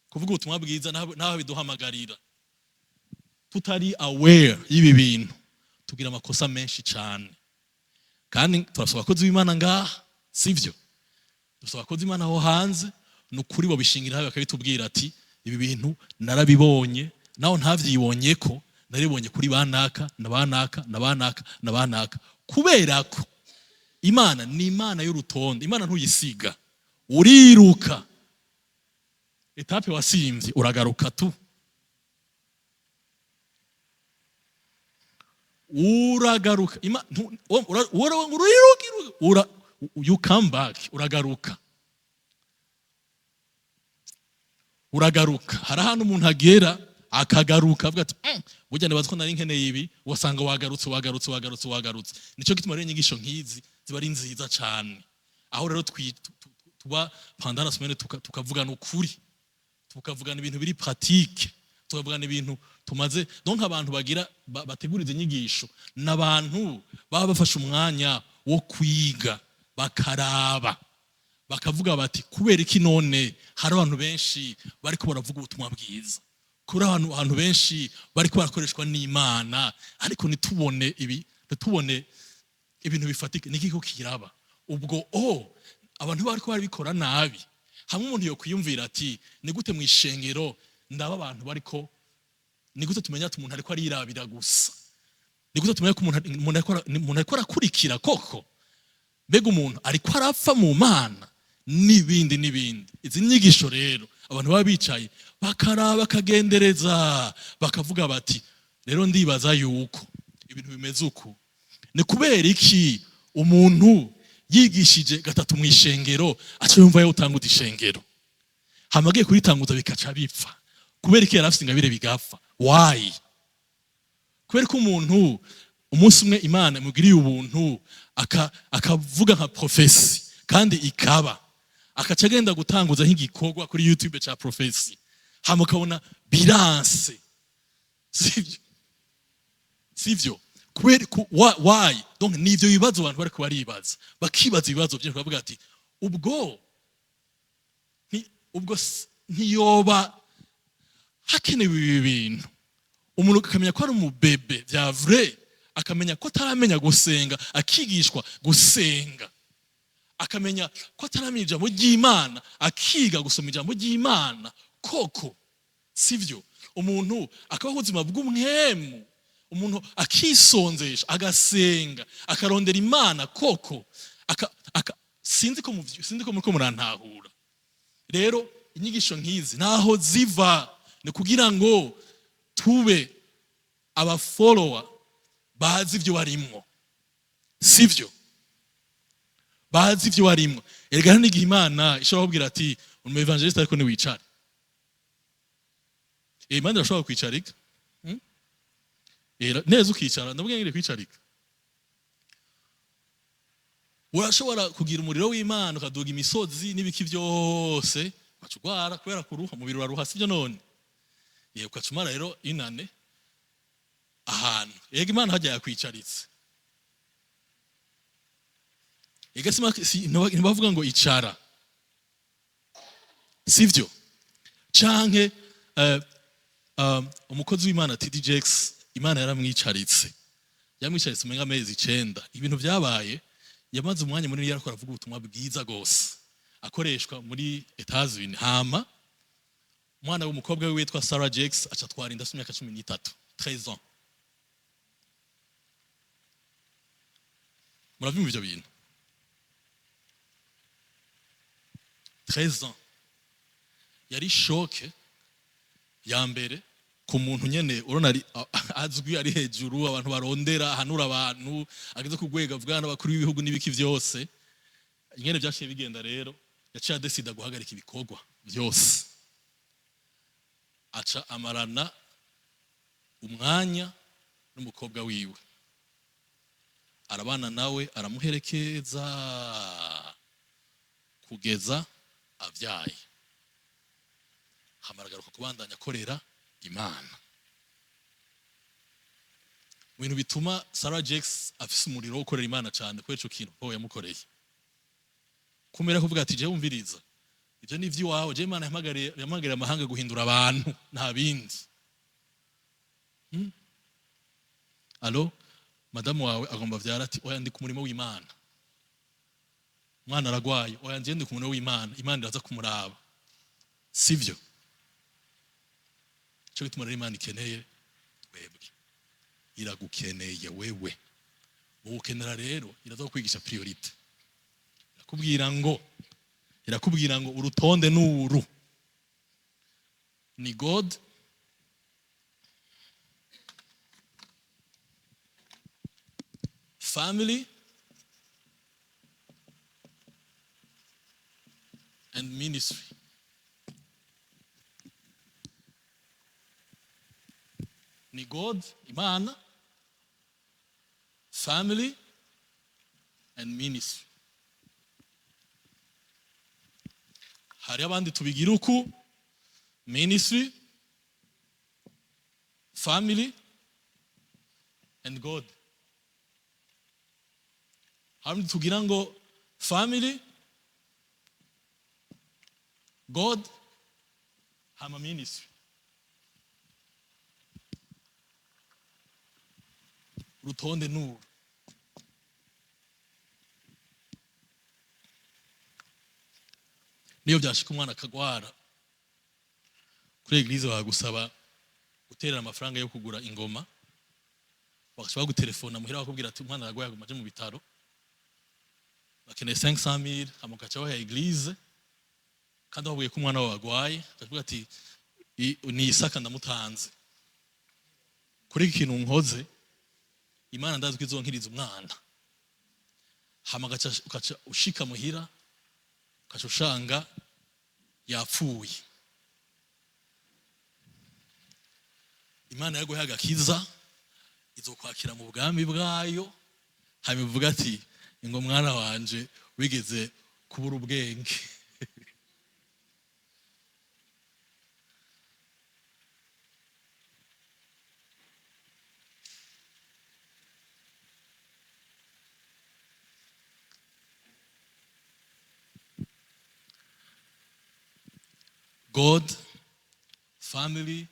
kuvuga ubutumwa bwiza, naho biduhamagarira, tutari aware y'ibi bintu, tugira amakosa menshi cyane. Kandi turasaba abakozi b'Imana ngaha, sivyo? Dusaba abakozi b'Imana aho hanze, ni ukuri bo bishingira bakabitubwira ati: "Ibi bintu narabibonye, naho ntavyibonye ko naribonye kuri banaka na banaka na banaka na banaka." Kubera ko Imana ni Imana y'urutonde, Imana ntuyisiga. Uriruka étape wasimvye, uragaruka tu, uragaruka. Uriruka, you come back, uragaruka, uragaruka. Hari ahantu umuntu agera akagaruka, avuga ati: Burya nibaza ko nari nkeneye ibi." Wasanga wagarutse, wagarutse, wagarutse, wagarutse. Nicyo gituma rero inyigisho nk'izi ziba ari nziza cyane, aho rero tuba pendant la semaine tukavugana ukuri, tukavugana ibintu biri pratique, tukavugana ibintu tumaze. Donc abantu bagira bategura izi nyigisho n'abantu baba bafashe umwanya wo kwiga, bakaraba, bakavuga bati: "Kubera iki none hari abantu benshi bariko baravuga ubutumwa bwiza, kuri abantu benshi bariko barakoreshwa n'Imana, ariko ntitubone ibi, ntitubone ibintu bifatika? Niki ko kiraba?" Ubwo abantu bariko barabikora nabi. Hamwe umuntu yokwiyumvira ati: "Ni gute mu ishengero ndaba abantu bariko, ni gute tumenya ati umuntu ariko arirabira gusa? Ni gute tumenya ko umuntu ariko arakurikira koko? Mbega umuntu ariko arapfa mu Mana?" N'ibindi n'ibindi. Izi nyigisho rero abantu baba bicaye bakaraba, bakagendereza, bakavuga bati: "Rero ndibaza yuko ibintu bimeze uku. Ni kubera iki umuntu yigishije gatatu mu ishengero aca yumva yawutanguza ishengero, hama agiye kuritanguza bikaca bipfa? Kubera iki yari afise ingabire bigapfa? Why?" Kubera ko umuntu Umunsi umwe Imana imugiriye ubuntu, akavuga nka prophétie kandi ikaba, akaca agenda gutanguza nk'igikorwa kuri YouTube ca prophétie, hama ukabona biranse, sivyo? Sivyo? Kubera why? Donc nivyo bibazo abantu bariko baribaza, bakibaza ibibazo byinshi, bavuga ati ubwo ubwo ntiyoba hakenewe ibi bintu. Umuntu akamenya ko ari umubebe vya vrai, akamenya ko ataramenya gusenga, akigishwa gusenga, akamenya ko ataramenya ijambo ry'Imana, akiga gusoma ijambo ry'Imana koko, sivyo? Umuntu akabaho ubuzima bw'umwemu, umuntu akisonzesha, agasenga, akarondera Imana koko, sinzi ko muriko murantahura. Rero inyigisho nk'izi naho ziva ni kugira ngo tube abafolowa bazi ibyo barimwo, sivyo? Bazi ibyo barimwo. Erega hari n'igihe Imana ishobora kubwira ati umu évangéliste ariko niwicare. Imana irashobora kwicarika. Neza ukicara, ndavuga ngire kwicarika. Urashobora kugira umuriro w'Imana, ukaduga imisozi n'ibiki byose, ugaca urwara kubera kuruha, umubiri uraruha, sibyo? None ugaca umara rero inane ahantu. Yego, Imana hajya yakwicaritse. Ega ntibavuga ngo icara, sivyo? Canke umukozi w'Imana TD Jakes, Imana yaramwicaritse, yamwicaritse umenga amezi 9. Ibintu byabaye, yamaze umwanya munini yarakora, avuga ubutumwa bwiza gose, akoreshwa muri Etats-Unis. Hama umwana w'umukobwa we witwa Sarah Jakes aca atwara inda afite imyaka 13, 13 ans. Muravyumva ivyo bintu? 13 ans yari choc ya mbere ku muntu nyene urabona ari azwi, ari hejuru, abantu barondera, ahanura abantu, ageze ku rwego avugana n'abakuru b'ibihugu n'ibiki vyose. Ingene vyaciye bigenda rero, yaciye adesida guhagarika ibikorwa vyose, aca amarana umwanya n'umukobwa wiwe, arabana nawe, aramuherekeza kugeza avyaye, hama aragaruka kubandanya akorera Imana. Mu bintu bituma Sarah Jakes afise umuriro wo gukorera Imana cyane, kubera ico kintu Paul yamukoreye, kumera kuvuga ati jewe wumviriza, ivyo ni ivy'iwawe, jewe Imana yahamagariye amahanga guhindura abantu, nta bindi. Allo, madamu wawe agomba vyara, ati oya, ndi ku murimo w'Imana. Umwana aragwaye, oya, nje ndi ku murimo w'Imana, Imana iraza kumuraba, sivyo? Cyo gituma rero Imana ikeneye twebwe, iragukeneye wewe. Ugukenera rero iraza kukwigisha priorité, irakubwira ngo urutonde nuru ni God, family and ministry. Ni God, Imana, family and ministry. Hari abandi tubigira uku: ministry, family and God. Hari abandi tugira ngo family, God, hama ministry. Urutonde nuru. Niyo byashika umwana akagwara, kuri église bagusaba guterera amafaranga yo kugura ingoma, bagaca bagutelefona muhira, bakubwira ati umwana aragwaye, aguma aje mu bitaro, bakeneye 500,000, hama ugaca baha église kandi babwiye ko umwana wawe agwaye, bakavuga ati ni Isaka ndamutanze kuri iki kintu nkoze, Imana ndazi ko izonkiriza umwana. Hama ugaca ushika muhira, ugaca ushanga yapfuye. Imana yaguhaye agakiza. Izokwakira mu bwami bwayo, hanyuma ivuga ati: "Ngo mwana wanje, wigeze kubura ubwenge." God, family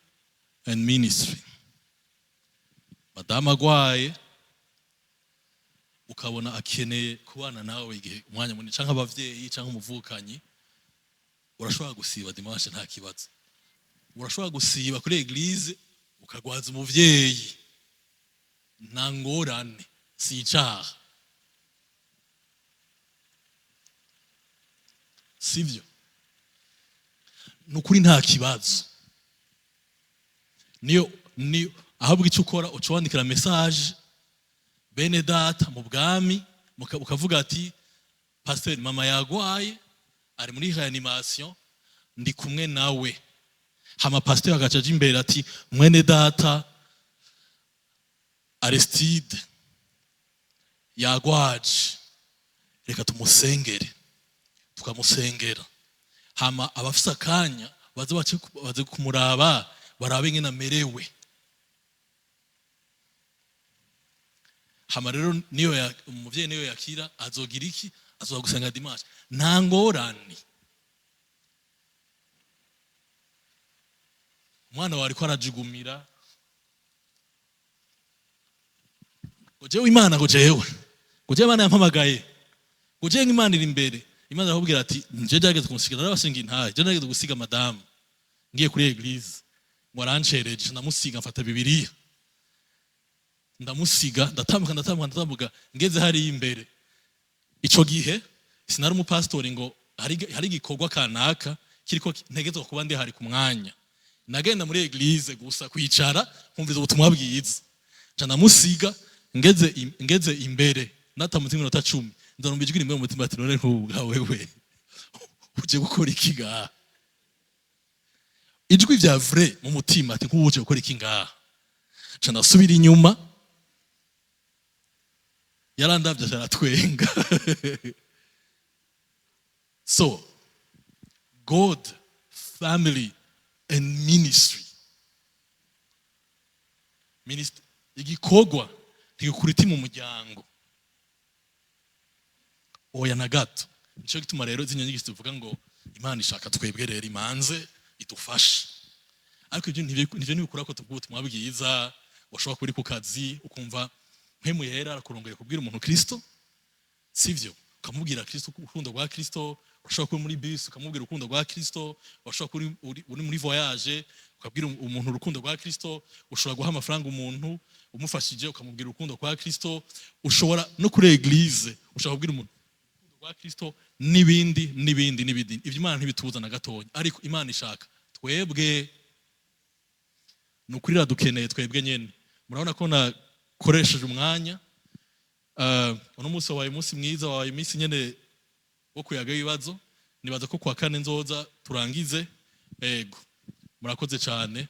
and ministry. Madamu agwaye, ukabona akeneye kubana nawe igihe, umwanya munini, canke abavyeyi canke umuvukanyi, urashobora gusiba dimanche, nta kibazo. Urashobora gusiba kuri église ukagwaza umuvyeyi, nta ngorane, si icaha, sivyo? Ni ukuri, nta kibazo. Niyo ni ahubwo icyo ukora, uca wandikira message bene data mu bwami, ukavuga ati: "Pasteur, mama yagwaye, ari muri réanimation, ndi kumwe nawe." Hama pasteur agaca aja imbere ati: "Mwene data Aristide yagwaje, reka tumusengere." Tukamusengera, hama abafise akanya baze baze kumuraba, barabe ingene amerewe. Hama rero niyo umuvyeyi niyo yakira, azogira iki? Azoza gusenga dimanche, nta ngorane. Umwana wawe ariko arajugumira ngo jewe Imana, ngo jewe Imana yampamagaye, ngo jewe Imana iri imbere. Imana irakubwira ati: "Nje byageze kunsiga, narabashinga intahe, je narageze gusiga madamu ngiye kuri église, ngo arancereje, ndamusiga, mfata Bibiliya ndamusiga, ndatambuka, ndatambuka, ndatambuka, ngeze hariya imbere." Ico gihe sinari umupasitori ngo hari igikorwa kanaka kiriko ntegezwa kuba ndi hari ku mwanya. Nagenda muri église gusa kwicara nkumviza ubutumwa bwiza, nca ndamusiga. Ngeze imbere, natamutse iminota 10, nzanumva ijwi rimwe mu mutima ati: "None nk'ubu bwa wewe uje gukora iki ngaha?" Ijwi vya vrai mu mutima ati: "Nk'ubu uje gukora iki ngaha?" Nca ndasubira inyuma, yarandavye aratwenga. So God, family and ministry. Ministry, igikorwa ntigikurita mu muryango, oya, na gato. Nico gituma rero zino nyigisho tuvuga ngo Imana ishaka twebwe, rero imanze idufashe. Ariko ibyo ntibikura ko tuvuga ubutumwa bwiza. Washobora kuba uri ku kazi, ukumva Mpwemu Yera arakurongeye kubwira umuntu Kristo, sivyo? Ukamubwira Kristo, urukundo rwa Kristo. Urashobora kuba muri bus, ukamubwira urukundo rwa Kristo. Urashobora kuba uri muri voyage, ukabwira umuntu urukundo rwa Kristo. Ushobora guha amafaranga umuntu umufashije, ukamubwira urukundo rwa Kristo. Ushobora no kuri église, ushobora kubwira umuntu urukundo rwa Kristo, n'ibindi n'ibindi n'ibindi. Ibyo Imana ntibitubuza na gatonya, ariko Imana ishaka twebwe. Ni ukuri, iradukeneye twebwe nyene. Murabona ko nakoresheje umwanya. Uno munsi wabaye umunsi mwiza, wabaye iminsi nyene wo kuyaga ibibazo. Nibaza ko kwa kane nzoza turangize. Ego, murakoze cyane.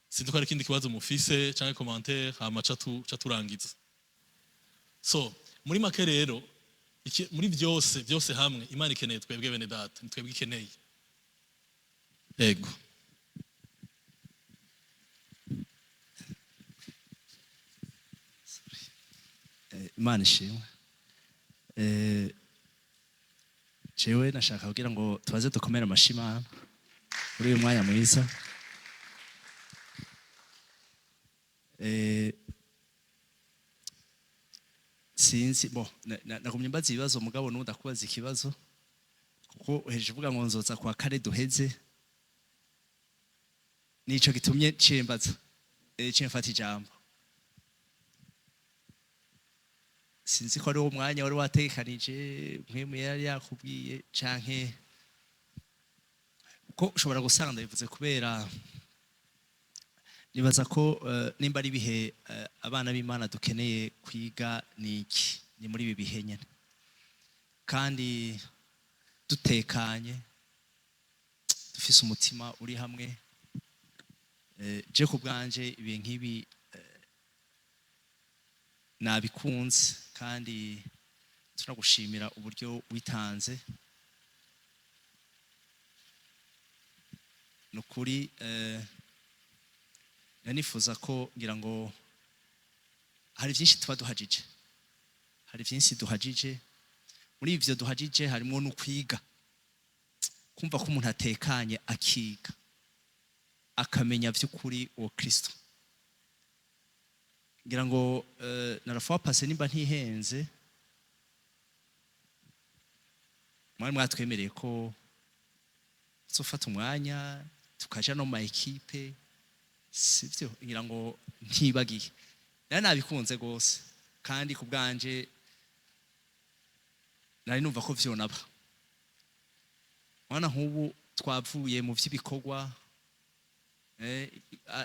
Sinzi ko hari ikindi kibazo mufise canke commentaire, hama ca turangiza. So muri make rero, muri byose byose hamwe, Imana ikeneye twebwe, bene data, ni twebwe ikeneye. Ego. Imana ishimwe. Jewe nashaka kugira ngo tubaze dukomere amashi Imana muri uyu mwanya mwiza. Sinzi bo nagumye mbaza ibibazo, mugabo n'ubu ndakubaza ikibazo, kuko uhejeje uvuga ngo nzoza kwa kane duheze. Nico gitumye ciye mbaza, ciye mfata ijambo. Sinzi ko ari wo mwanya wari wategekanije, Mpwemu yari yakubwiye, canke ko ushobora gusanga ndabivuze kubera nibaza ko nimba ari ibihe abana b'Imana dukeneye kwiga, ni iki? Ni muri ibi bihe nyene, kandi dutekanye, dufise umutima uri hamwe. Je ku bwanje, ibihe nk'ibi Nabikunze kandi tunagushimira uburyo witanze. Ni ukuri nifuza ko ngira ngo hari byinshi tuba duhagije, hari byinshi duhagije. Muri ivyo duhagije harimo no kwiga, kumva ko umuntu atekanye akiga akamenya by'ukuri uwo Kristo. Ngira ngo na la fois passée, nimba ntihenze, mwari mwatwemereye ko tuzofata umwanya tukaja no mu ma équipe, sivyo? Ngira ngo ntibagiye, nari nabikunze rwose, kandi ku bwanje nari numva ko vyonaba. Mwana, nk'ubu twavuye mu vy'ibikorwa,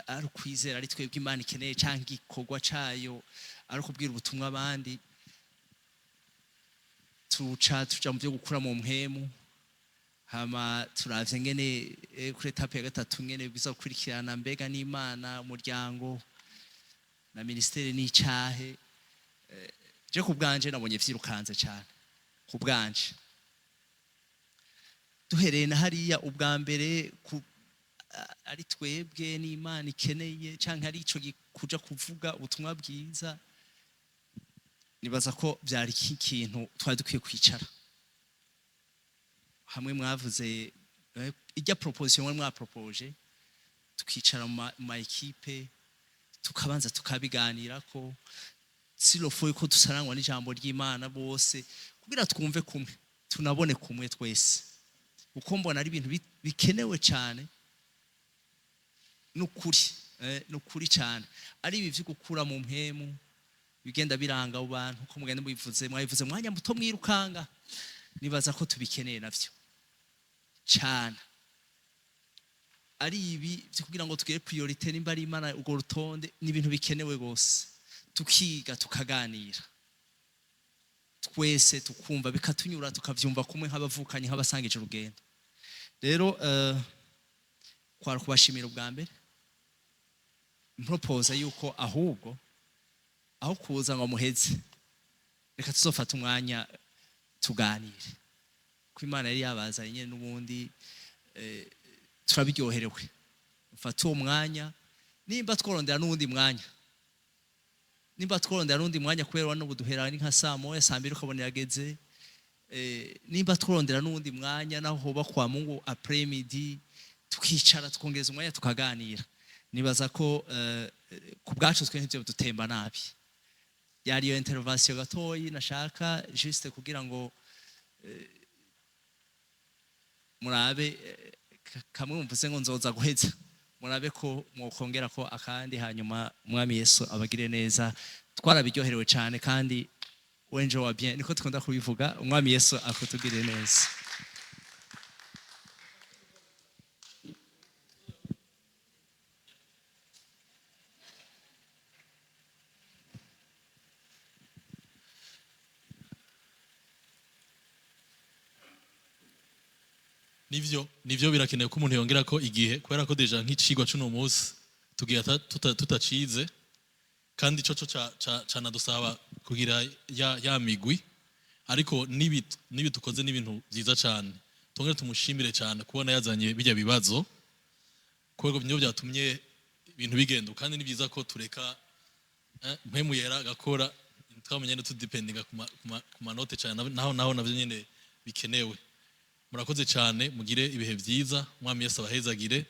ari ukwizera, ari twebwe Imana ikeneye canke igikorwa cayo, ari ukubwira ubutumwa abandi, tuca tuja mu byo gukura mu mpwemu. Hama turavye ngene kuri étape ya gatatu ngene biza gukurikirana, mbega n'Imana, umuryango na ministère n'icahe. Je ku bwanje nabonye vyirukanze cane ku bwanje, duhereye na hariya ubwa mbere ku ari twebwe n'Imana ikeneye canke ari ico kuja kuvuga ubutumwa bwiza. Nibaza ko byari ikintu twari dukwiye kwicara hamwe. Mwavuze ijya proposition mwe mwapropoje, tukicara mu ma équipe, tukabanza tukabiganirako, s'il faut ko dusarangwa n'ijambo ry'Imana bose, kugira twumve kumwe, tunabone kumwe twese, kuko mbona ari ibintu bikenewe cyane. N'ukuri n'ukuri cyane, ari ibi vyo gukura mu mpemu bigenda biranga abo bantu, uko mugenda mubivuze, mwabivuze mwanya muto mwirukanga. Nibaza ko tubikeneye navyo cyane, ari ibi byo kugira ngo tugire priorité, nimba ari Imana, urwo rutonde ni ibintu bikenewe rwose, tukiga, tukaganira twese, tukumva, bikatunyura, tukavyumva kumwe nk'abavukanye, nk'abasangije urugendo. Rero kwari kubashimira ubwa mbere. Mpropoza yuko ahubwo aho kuza ngo muheze, reka tuzofata umwanya tuganire, ko Imana yari yabazanye nyene n'ubundi turabiryoherewe. Mfate uwo mwanya, nimba tworondera n'uwundi mwanya, nimba tworondera n'uwundi mwanya, kubera n'ubu duhera ni nka saa 1, saa 2, ukabona irageze. Nimba tworondera n'uwundi mwanya, naho hoba kwa Mungu après midi, tukicara tukongereza umwanya tukaganira. Nibaza ko ku bwacu twe ntibyo dutemba nabi. Yari iyo intervention gatoyi nashaka juste kugira ngo murabe kamwe mvuze ngo nzoza guheza, murabe ko mwokongera ko akandi. Hanyuma Umwami Yesu abagire neza. Twarabiryoherewe cyane kandi wenje wa bien, niko tukunda kubivuga. Umwami Yesu akutugirire neza. Nivyo, birakenewe ko umuntu yongera ko igihe, kubera ko déjà nk'icigwa c'uno munsi tugiye tutacize, kandi ico co canadusaba kugira ya migwi. Ariko nibi tukoze n'ibintu vyiza cane. Tongere tumushimire cane kubona yazanye bijya bibazo, kubera nivyo byatumye ibintu bigenda. Kandi ni byiza ko tureka Mpwemu Yera agakora, twamenye tudipendinga ku manote cyane, naho navyo nyene bikenewe. Murakoze cyane, mugire ibihe byiza. Umwami Yesu abahezagire.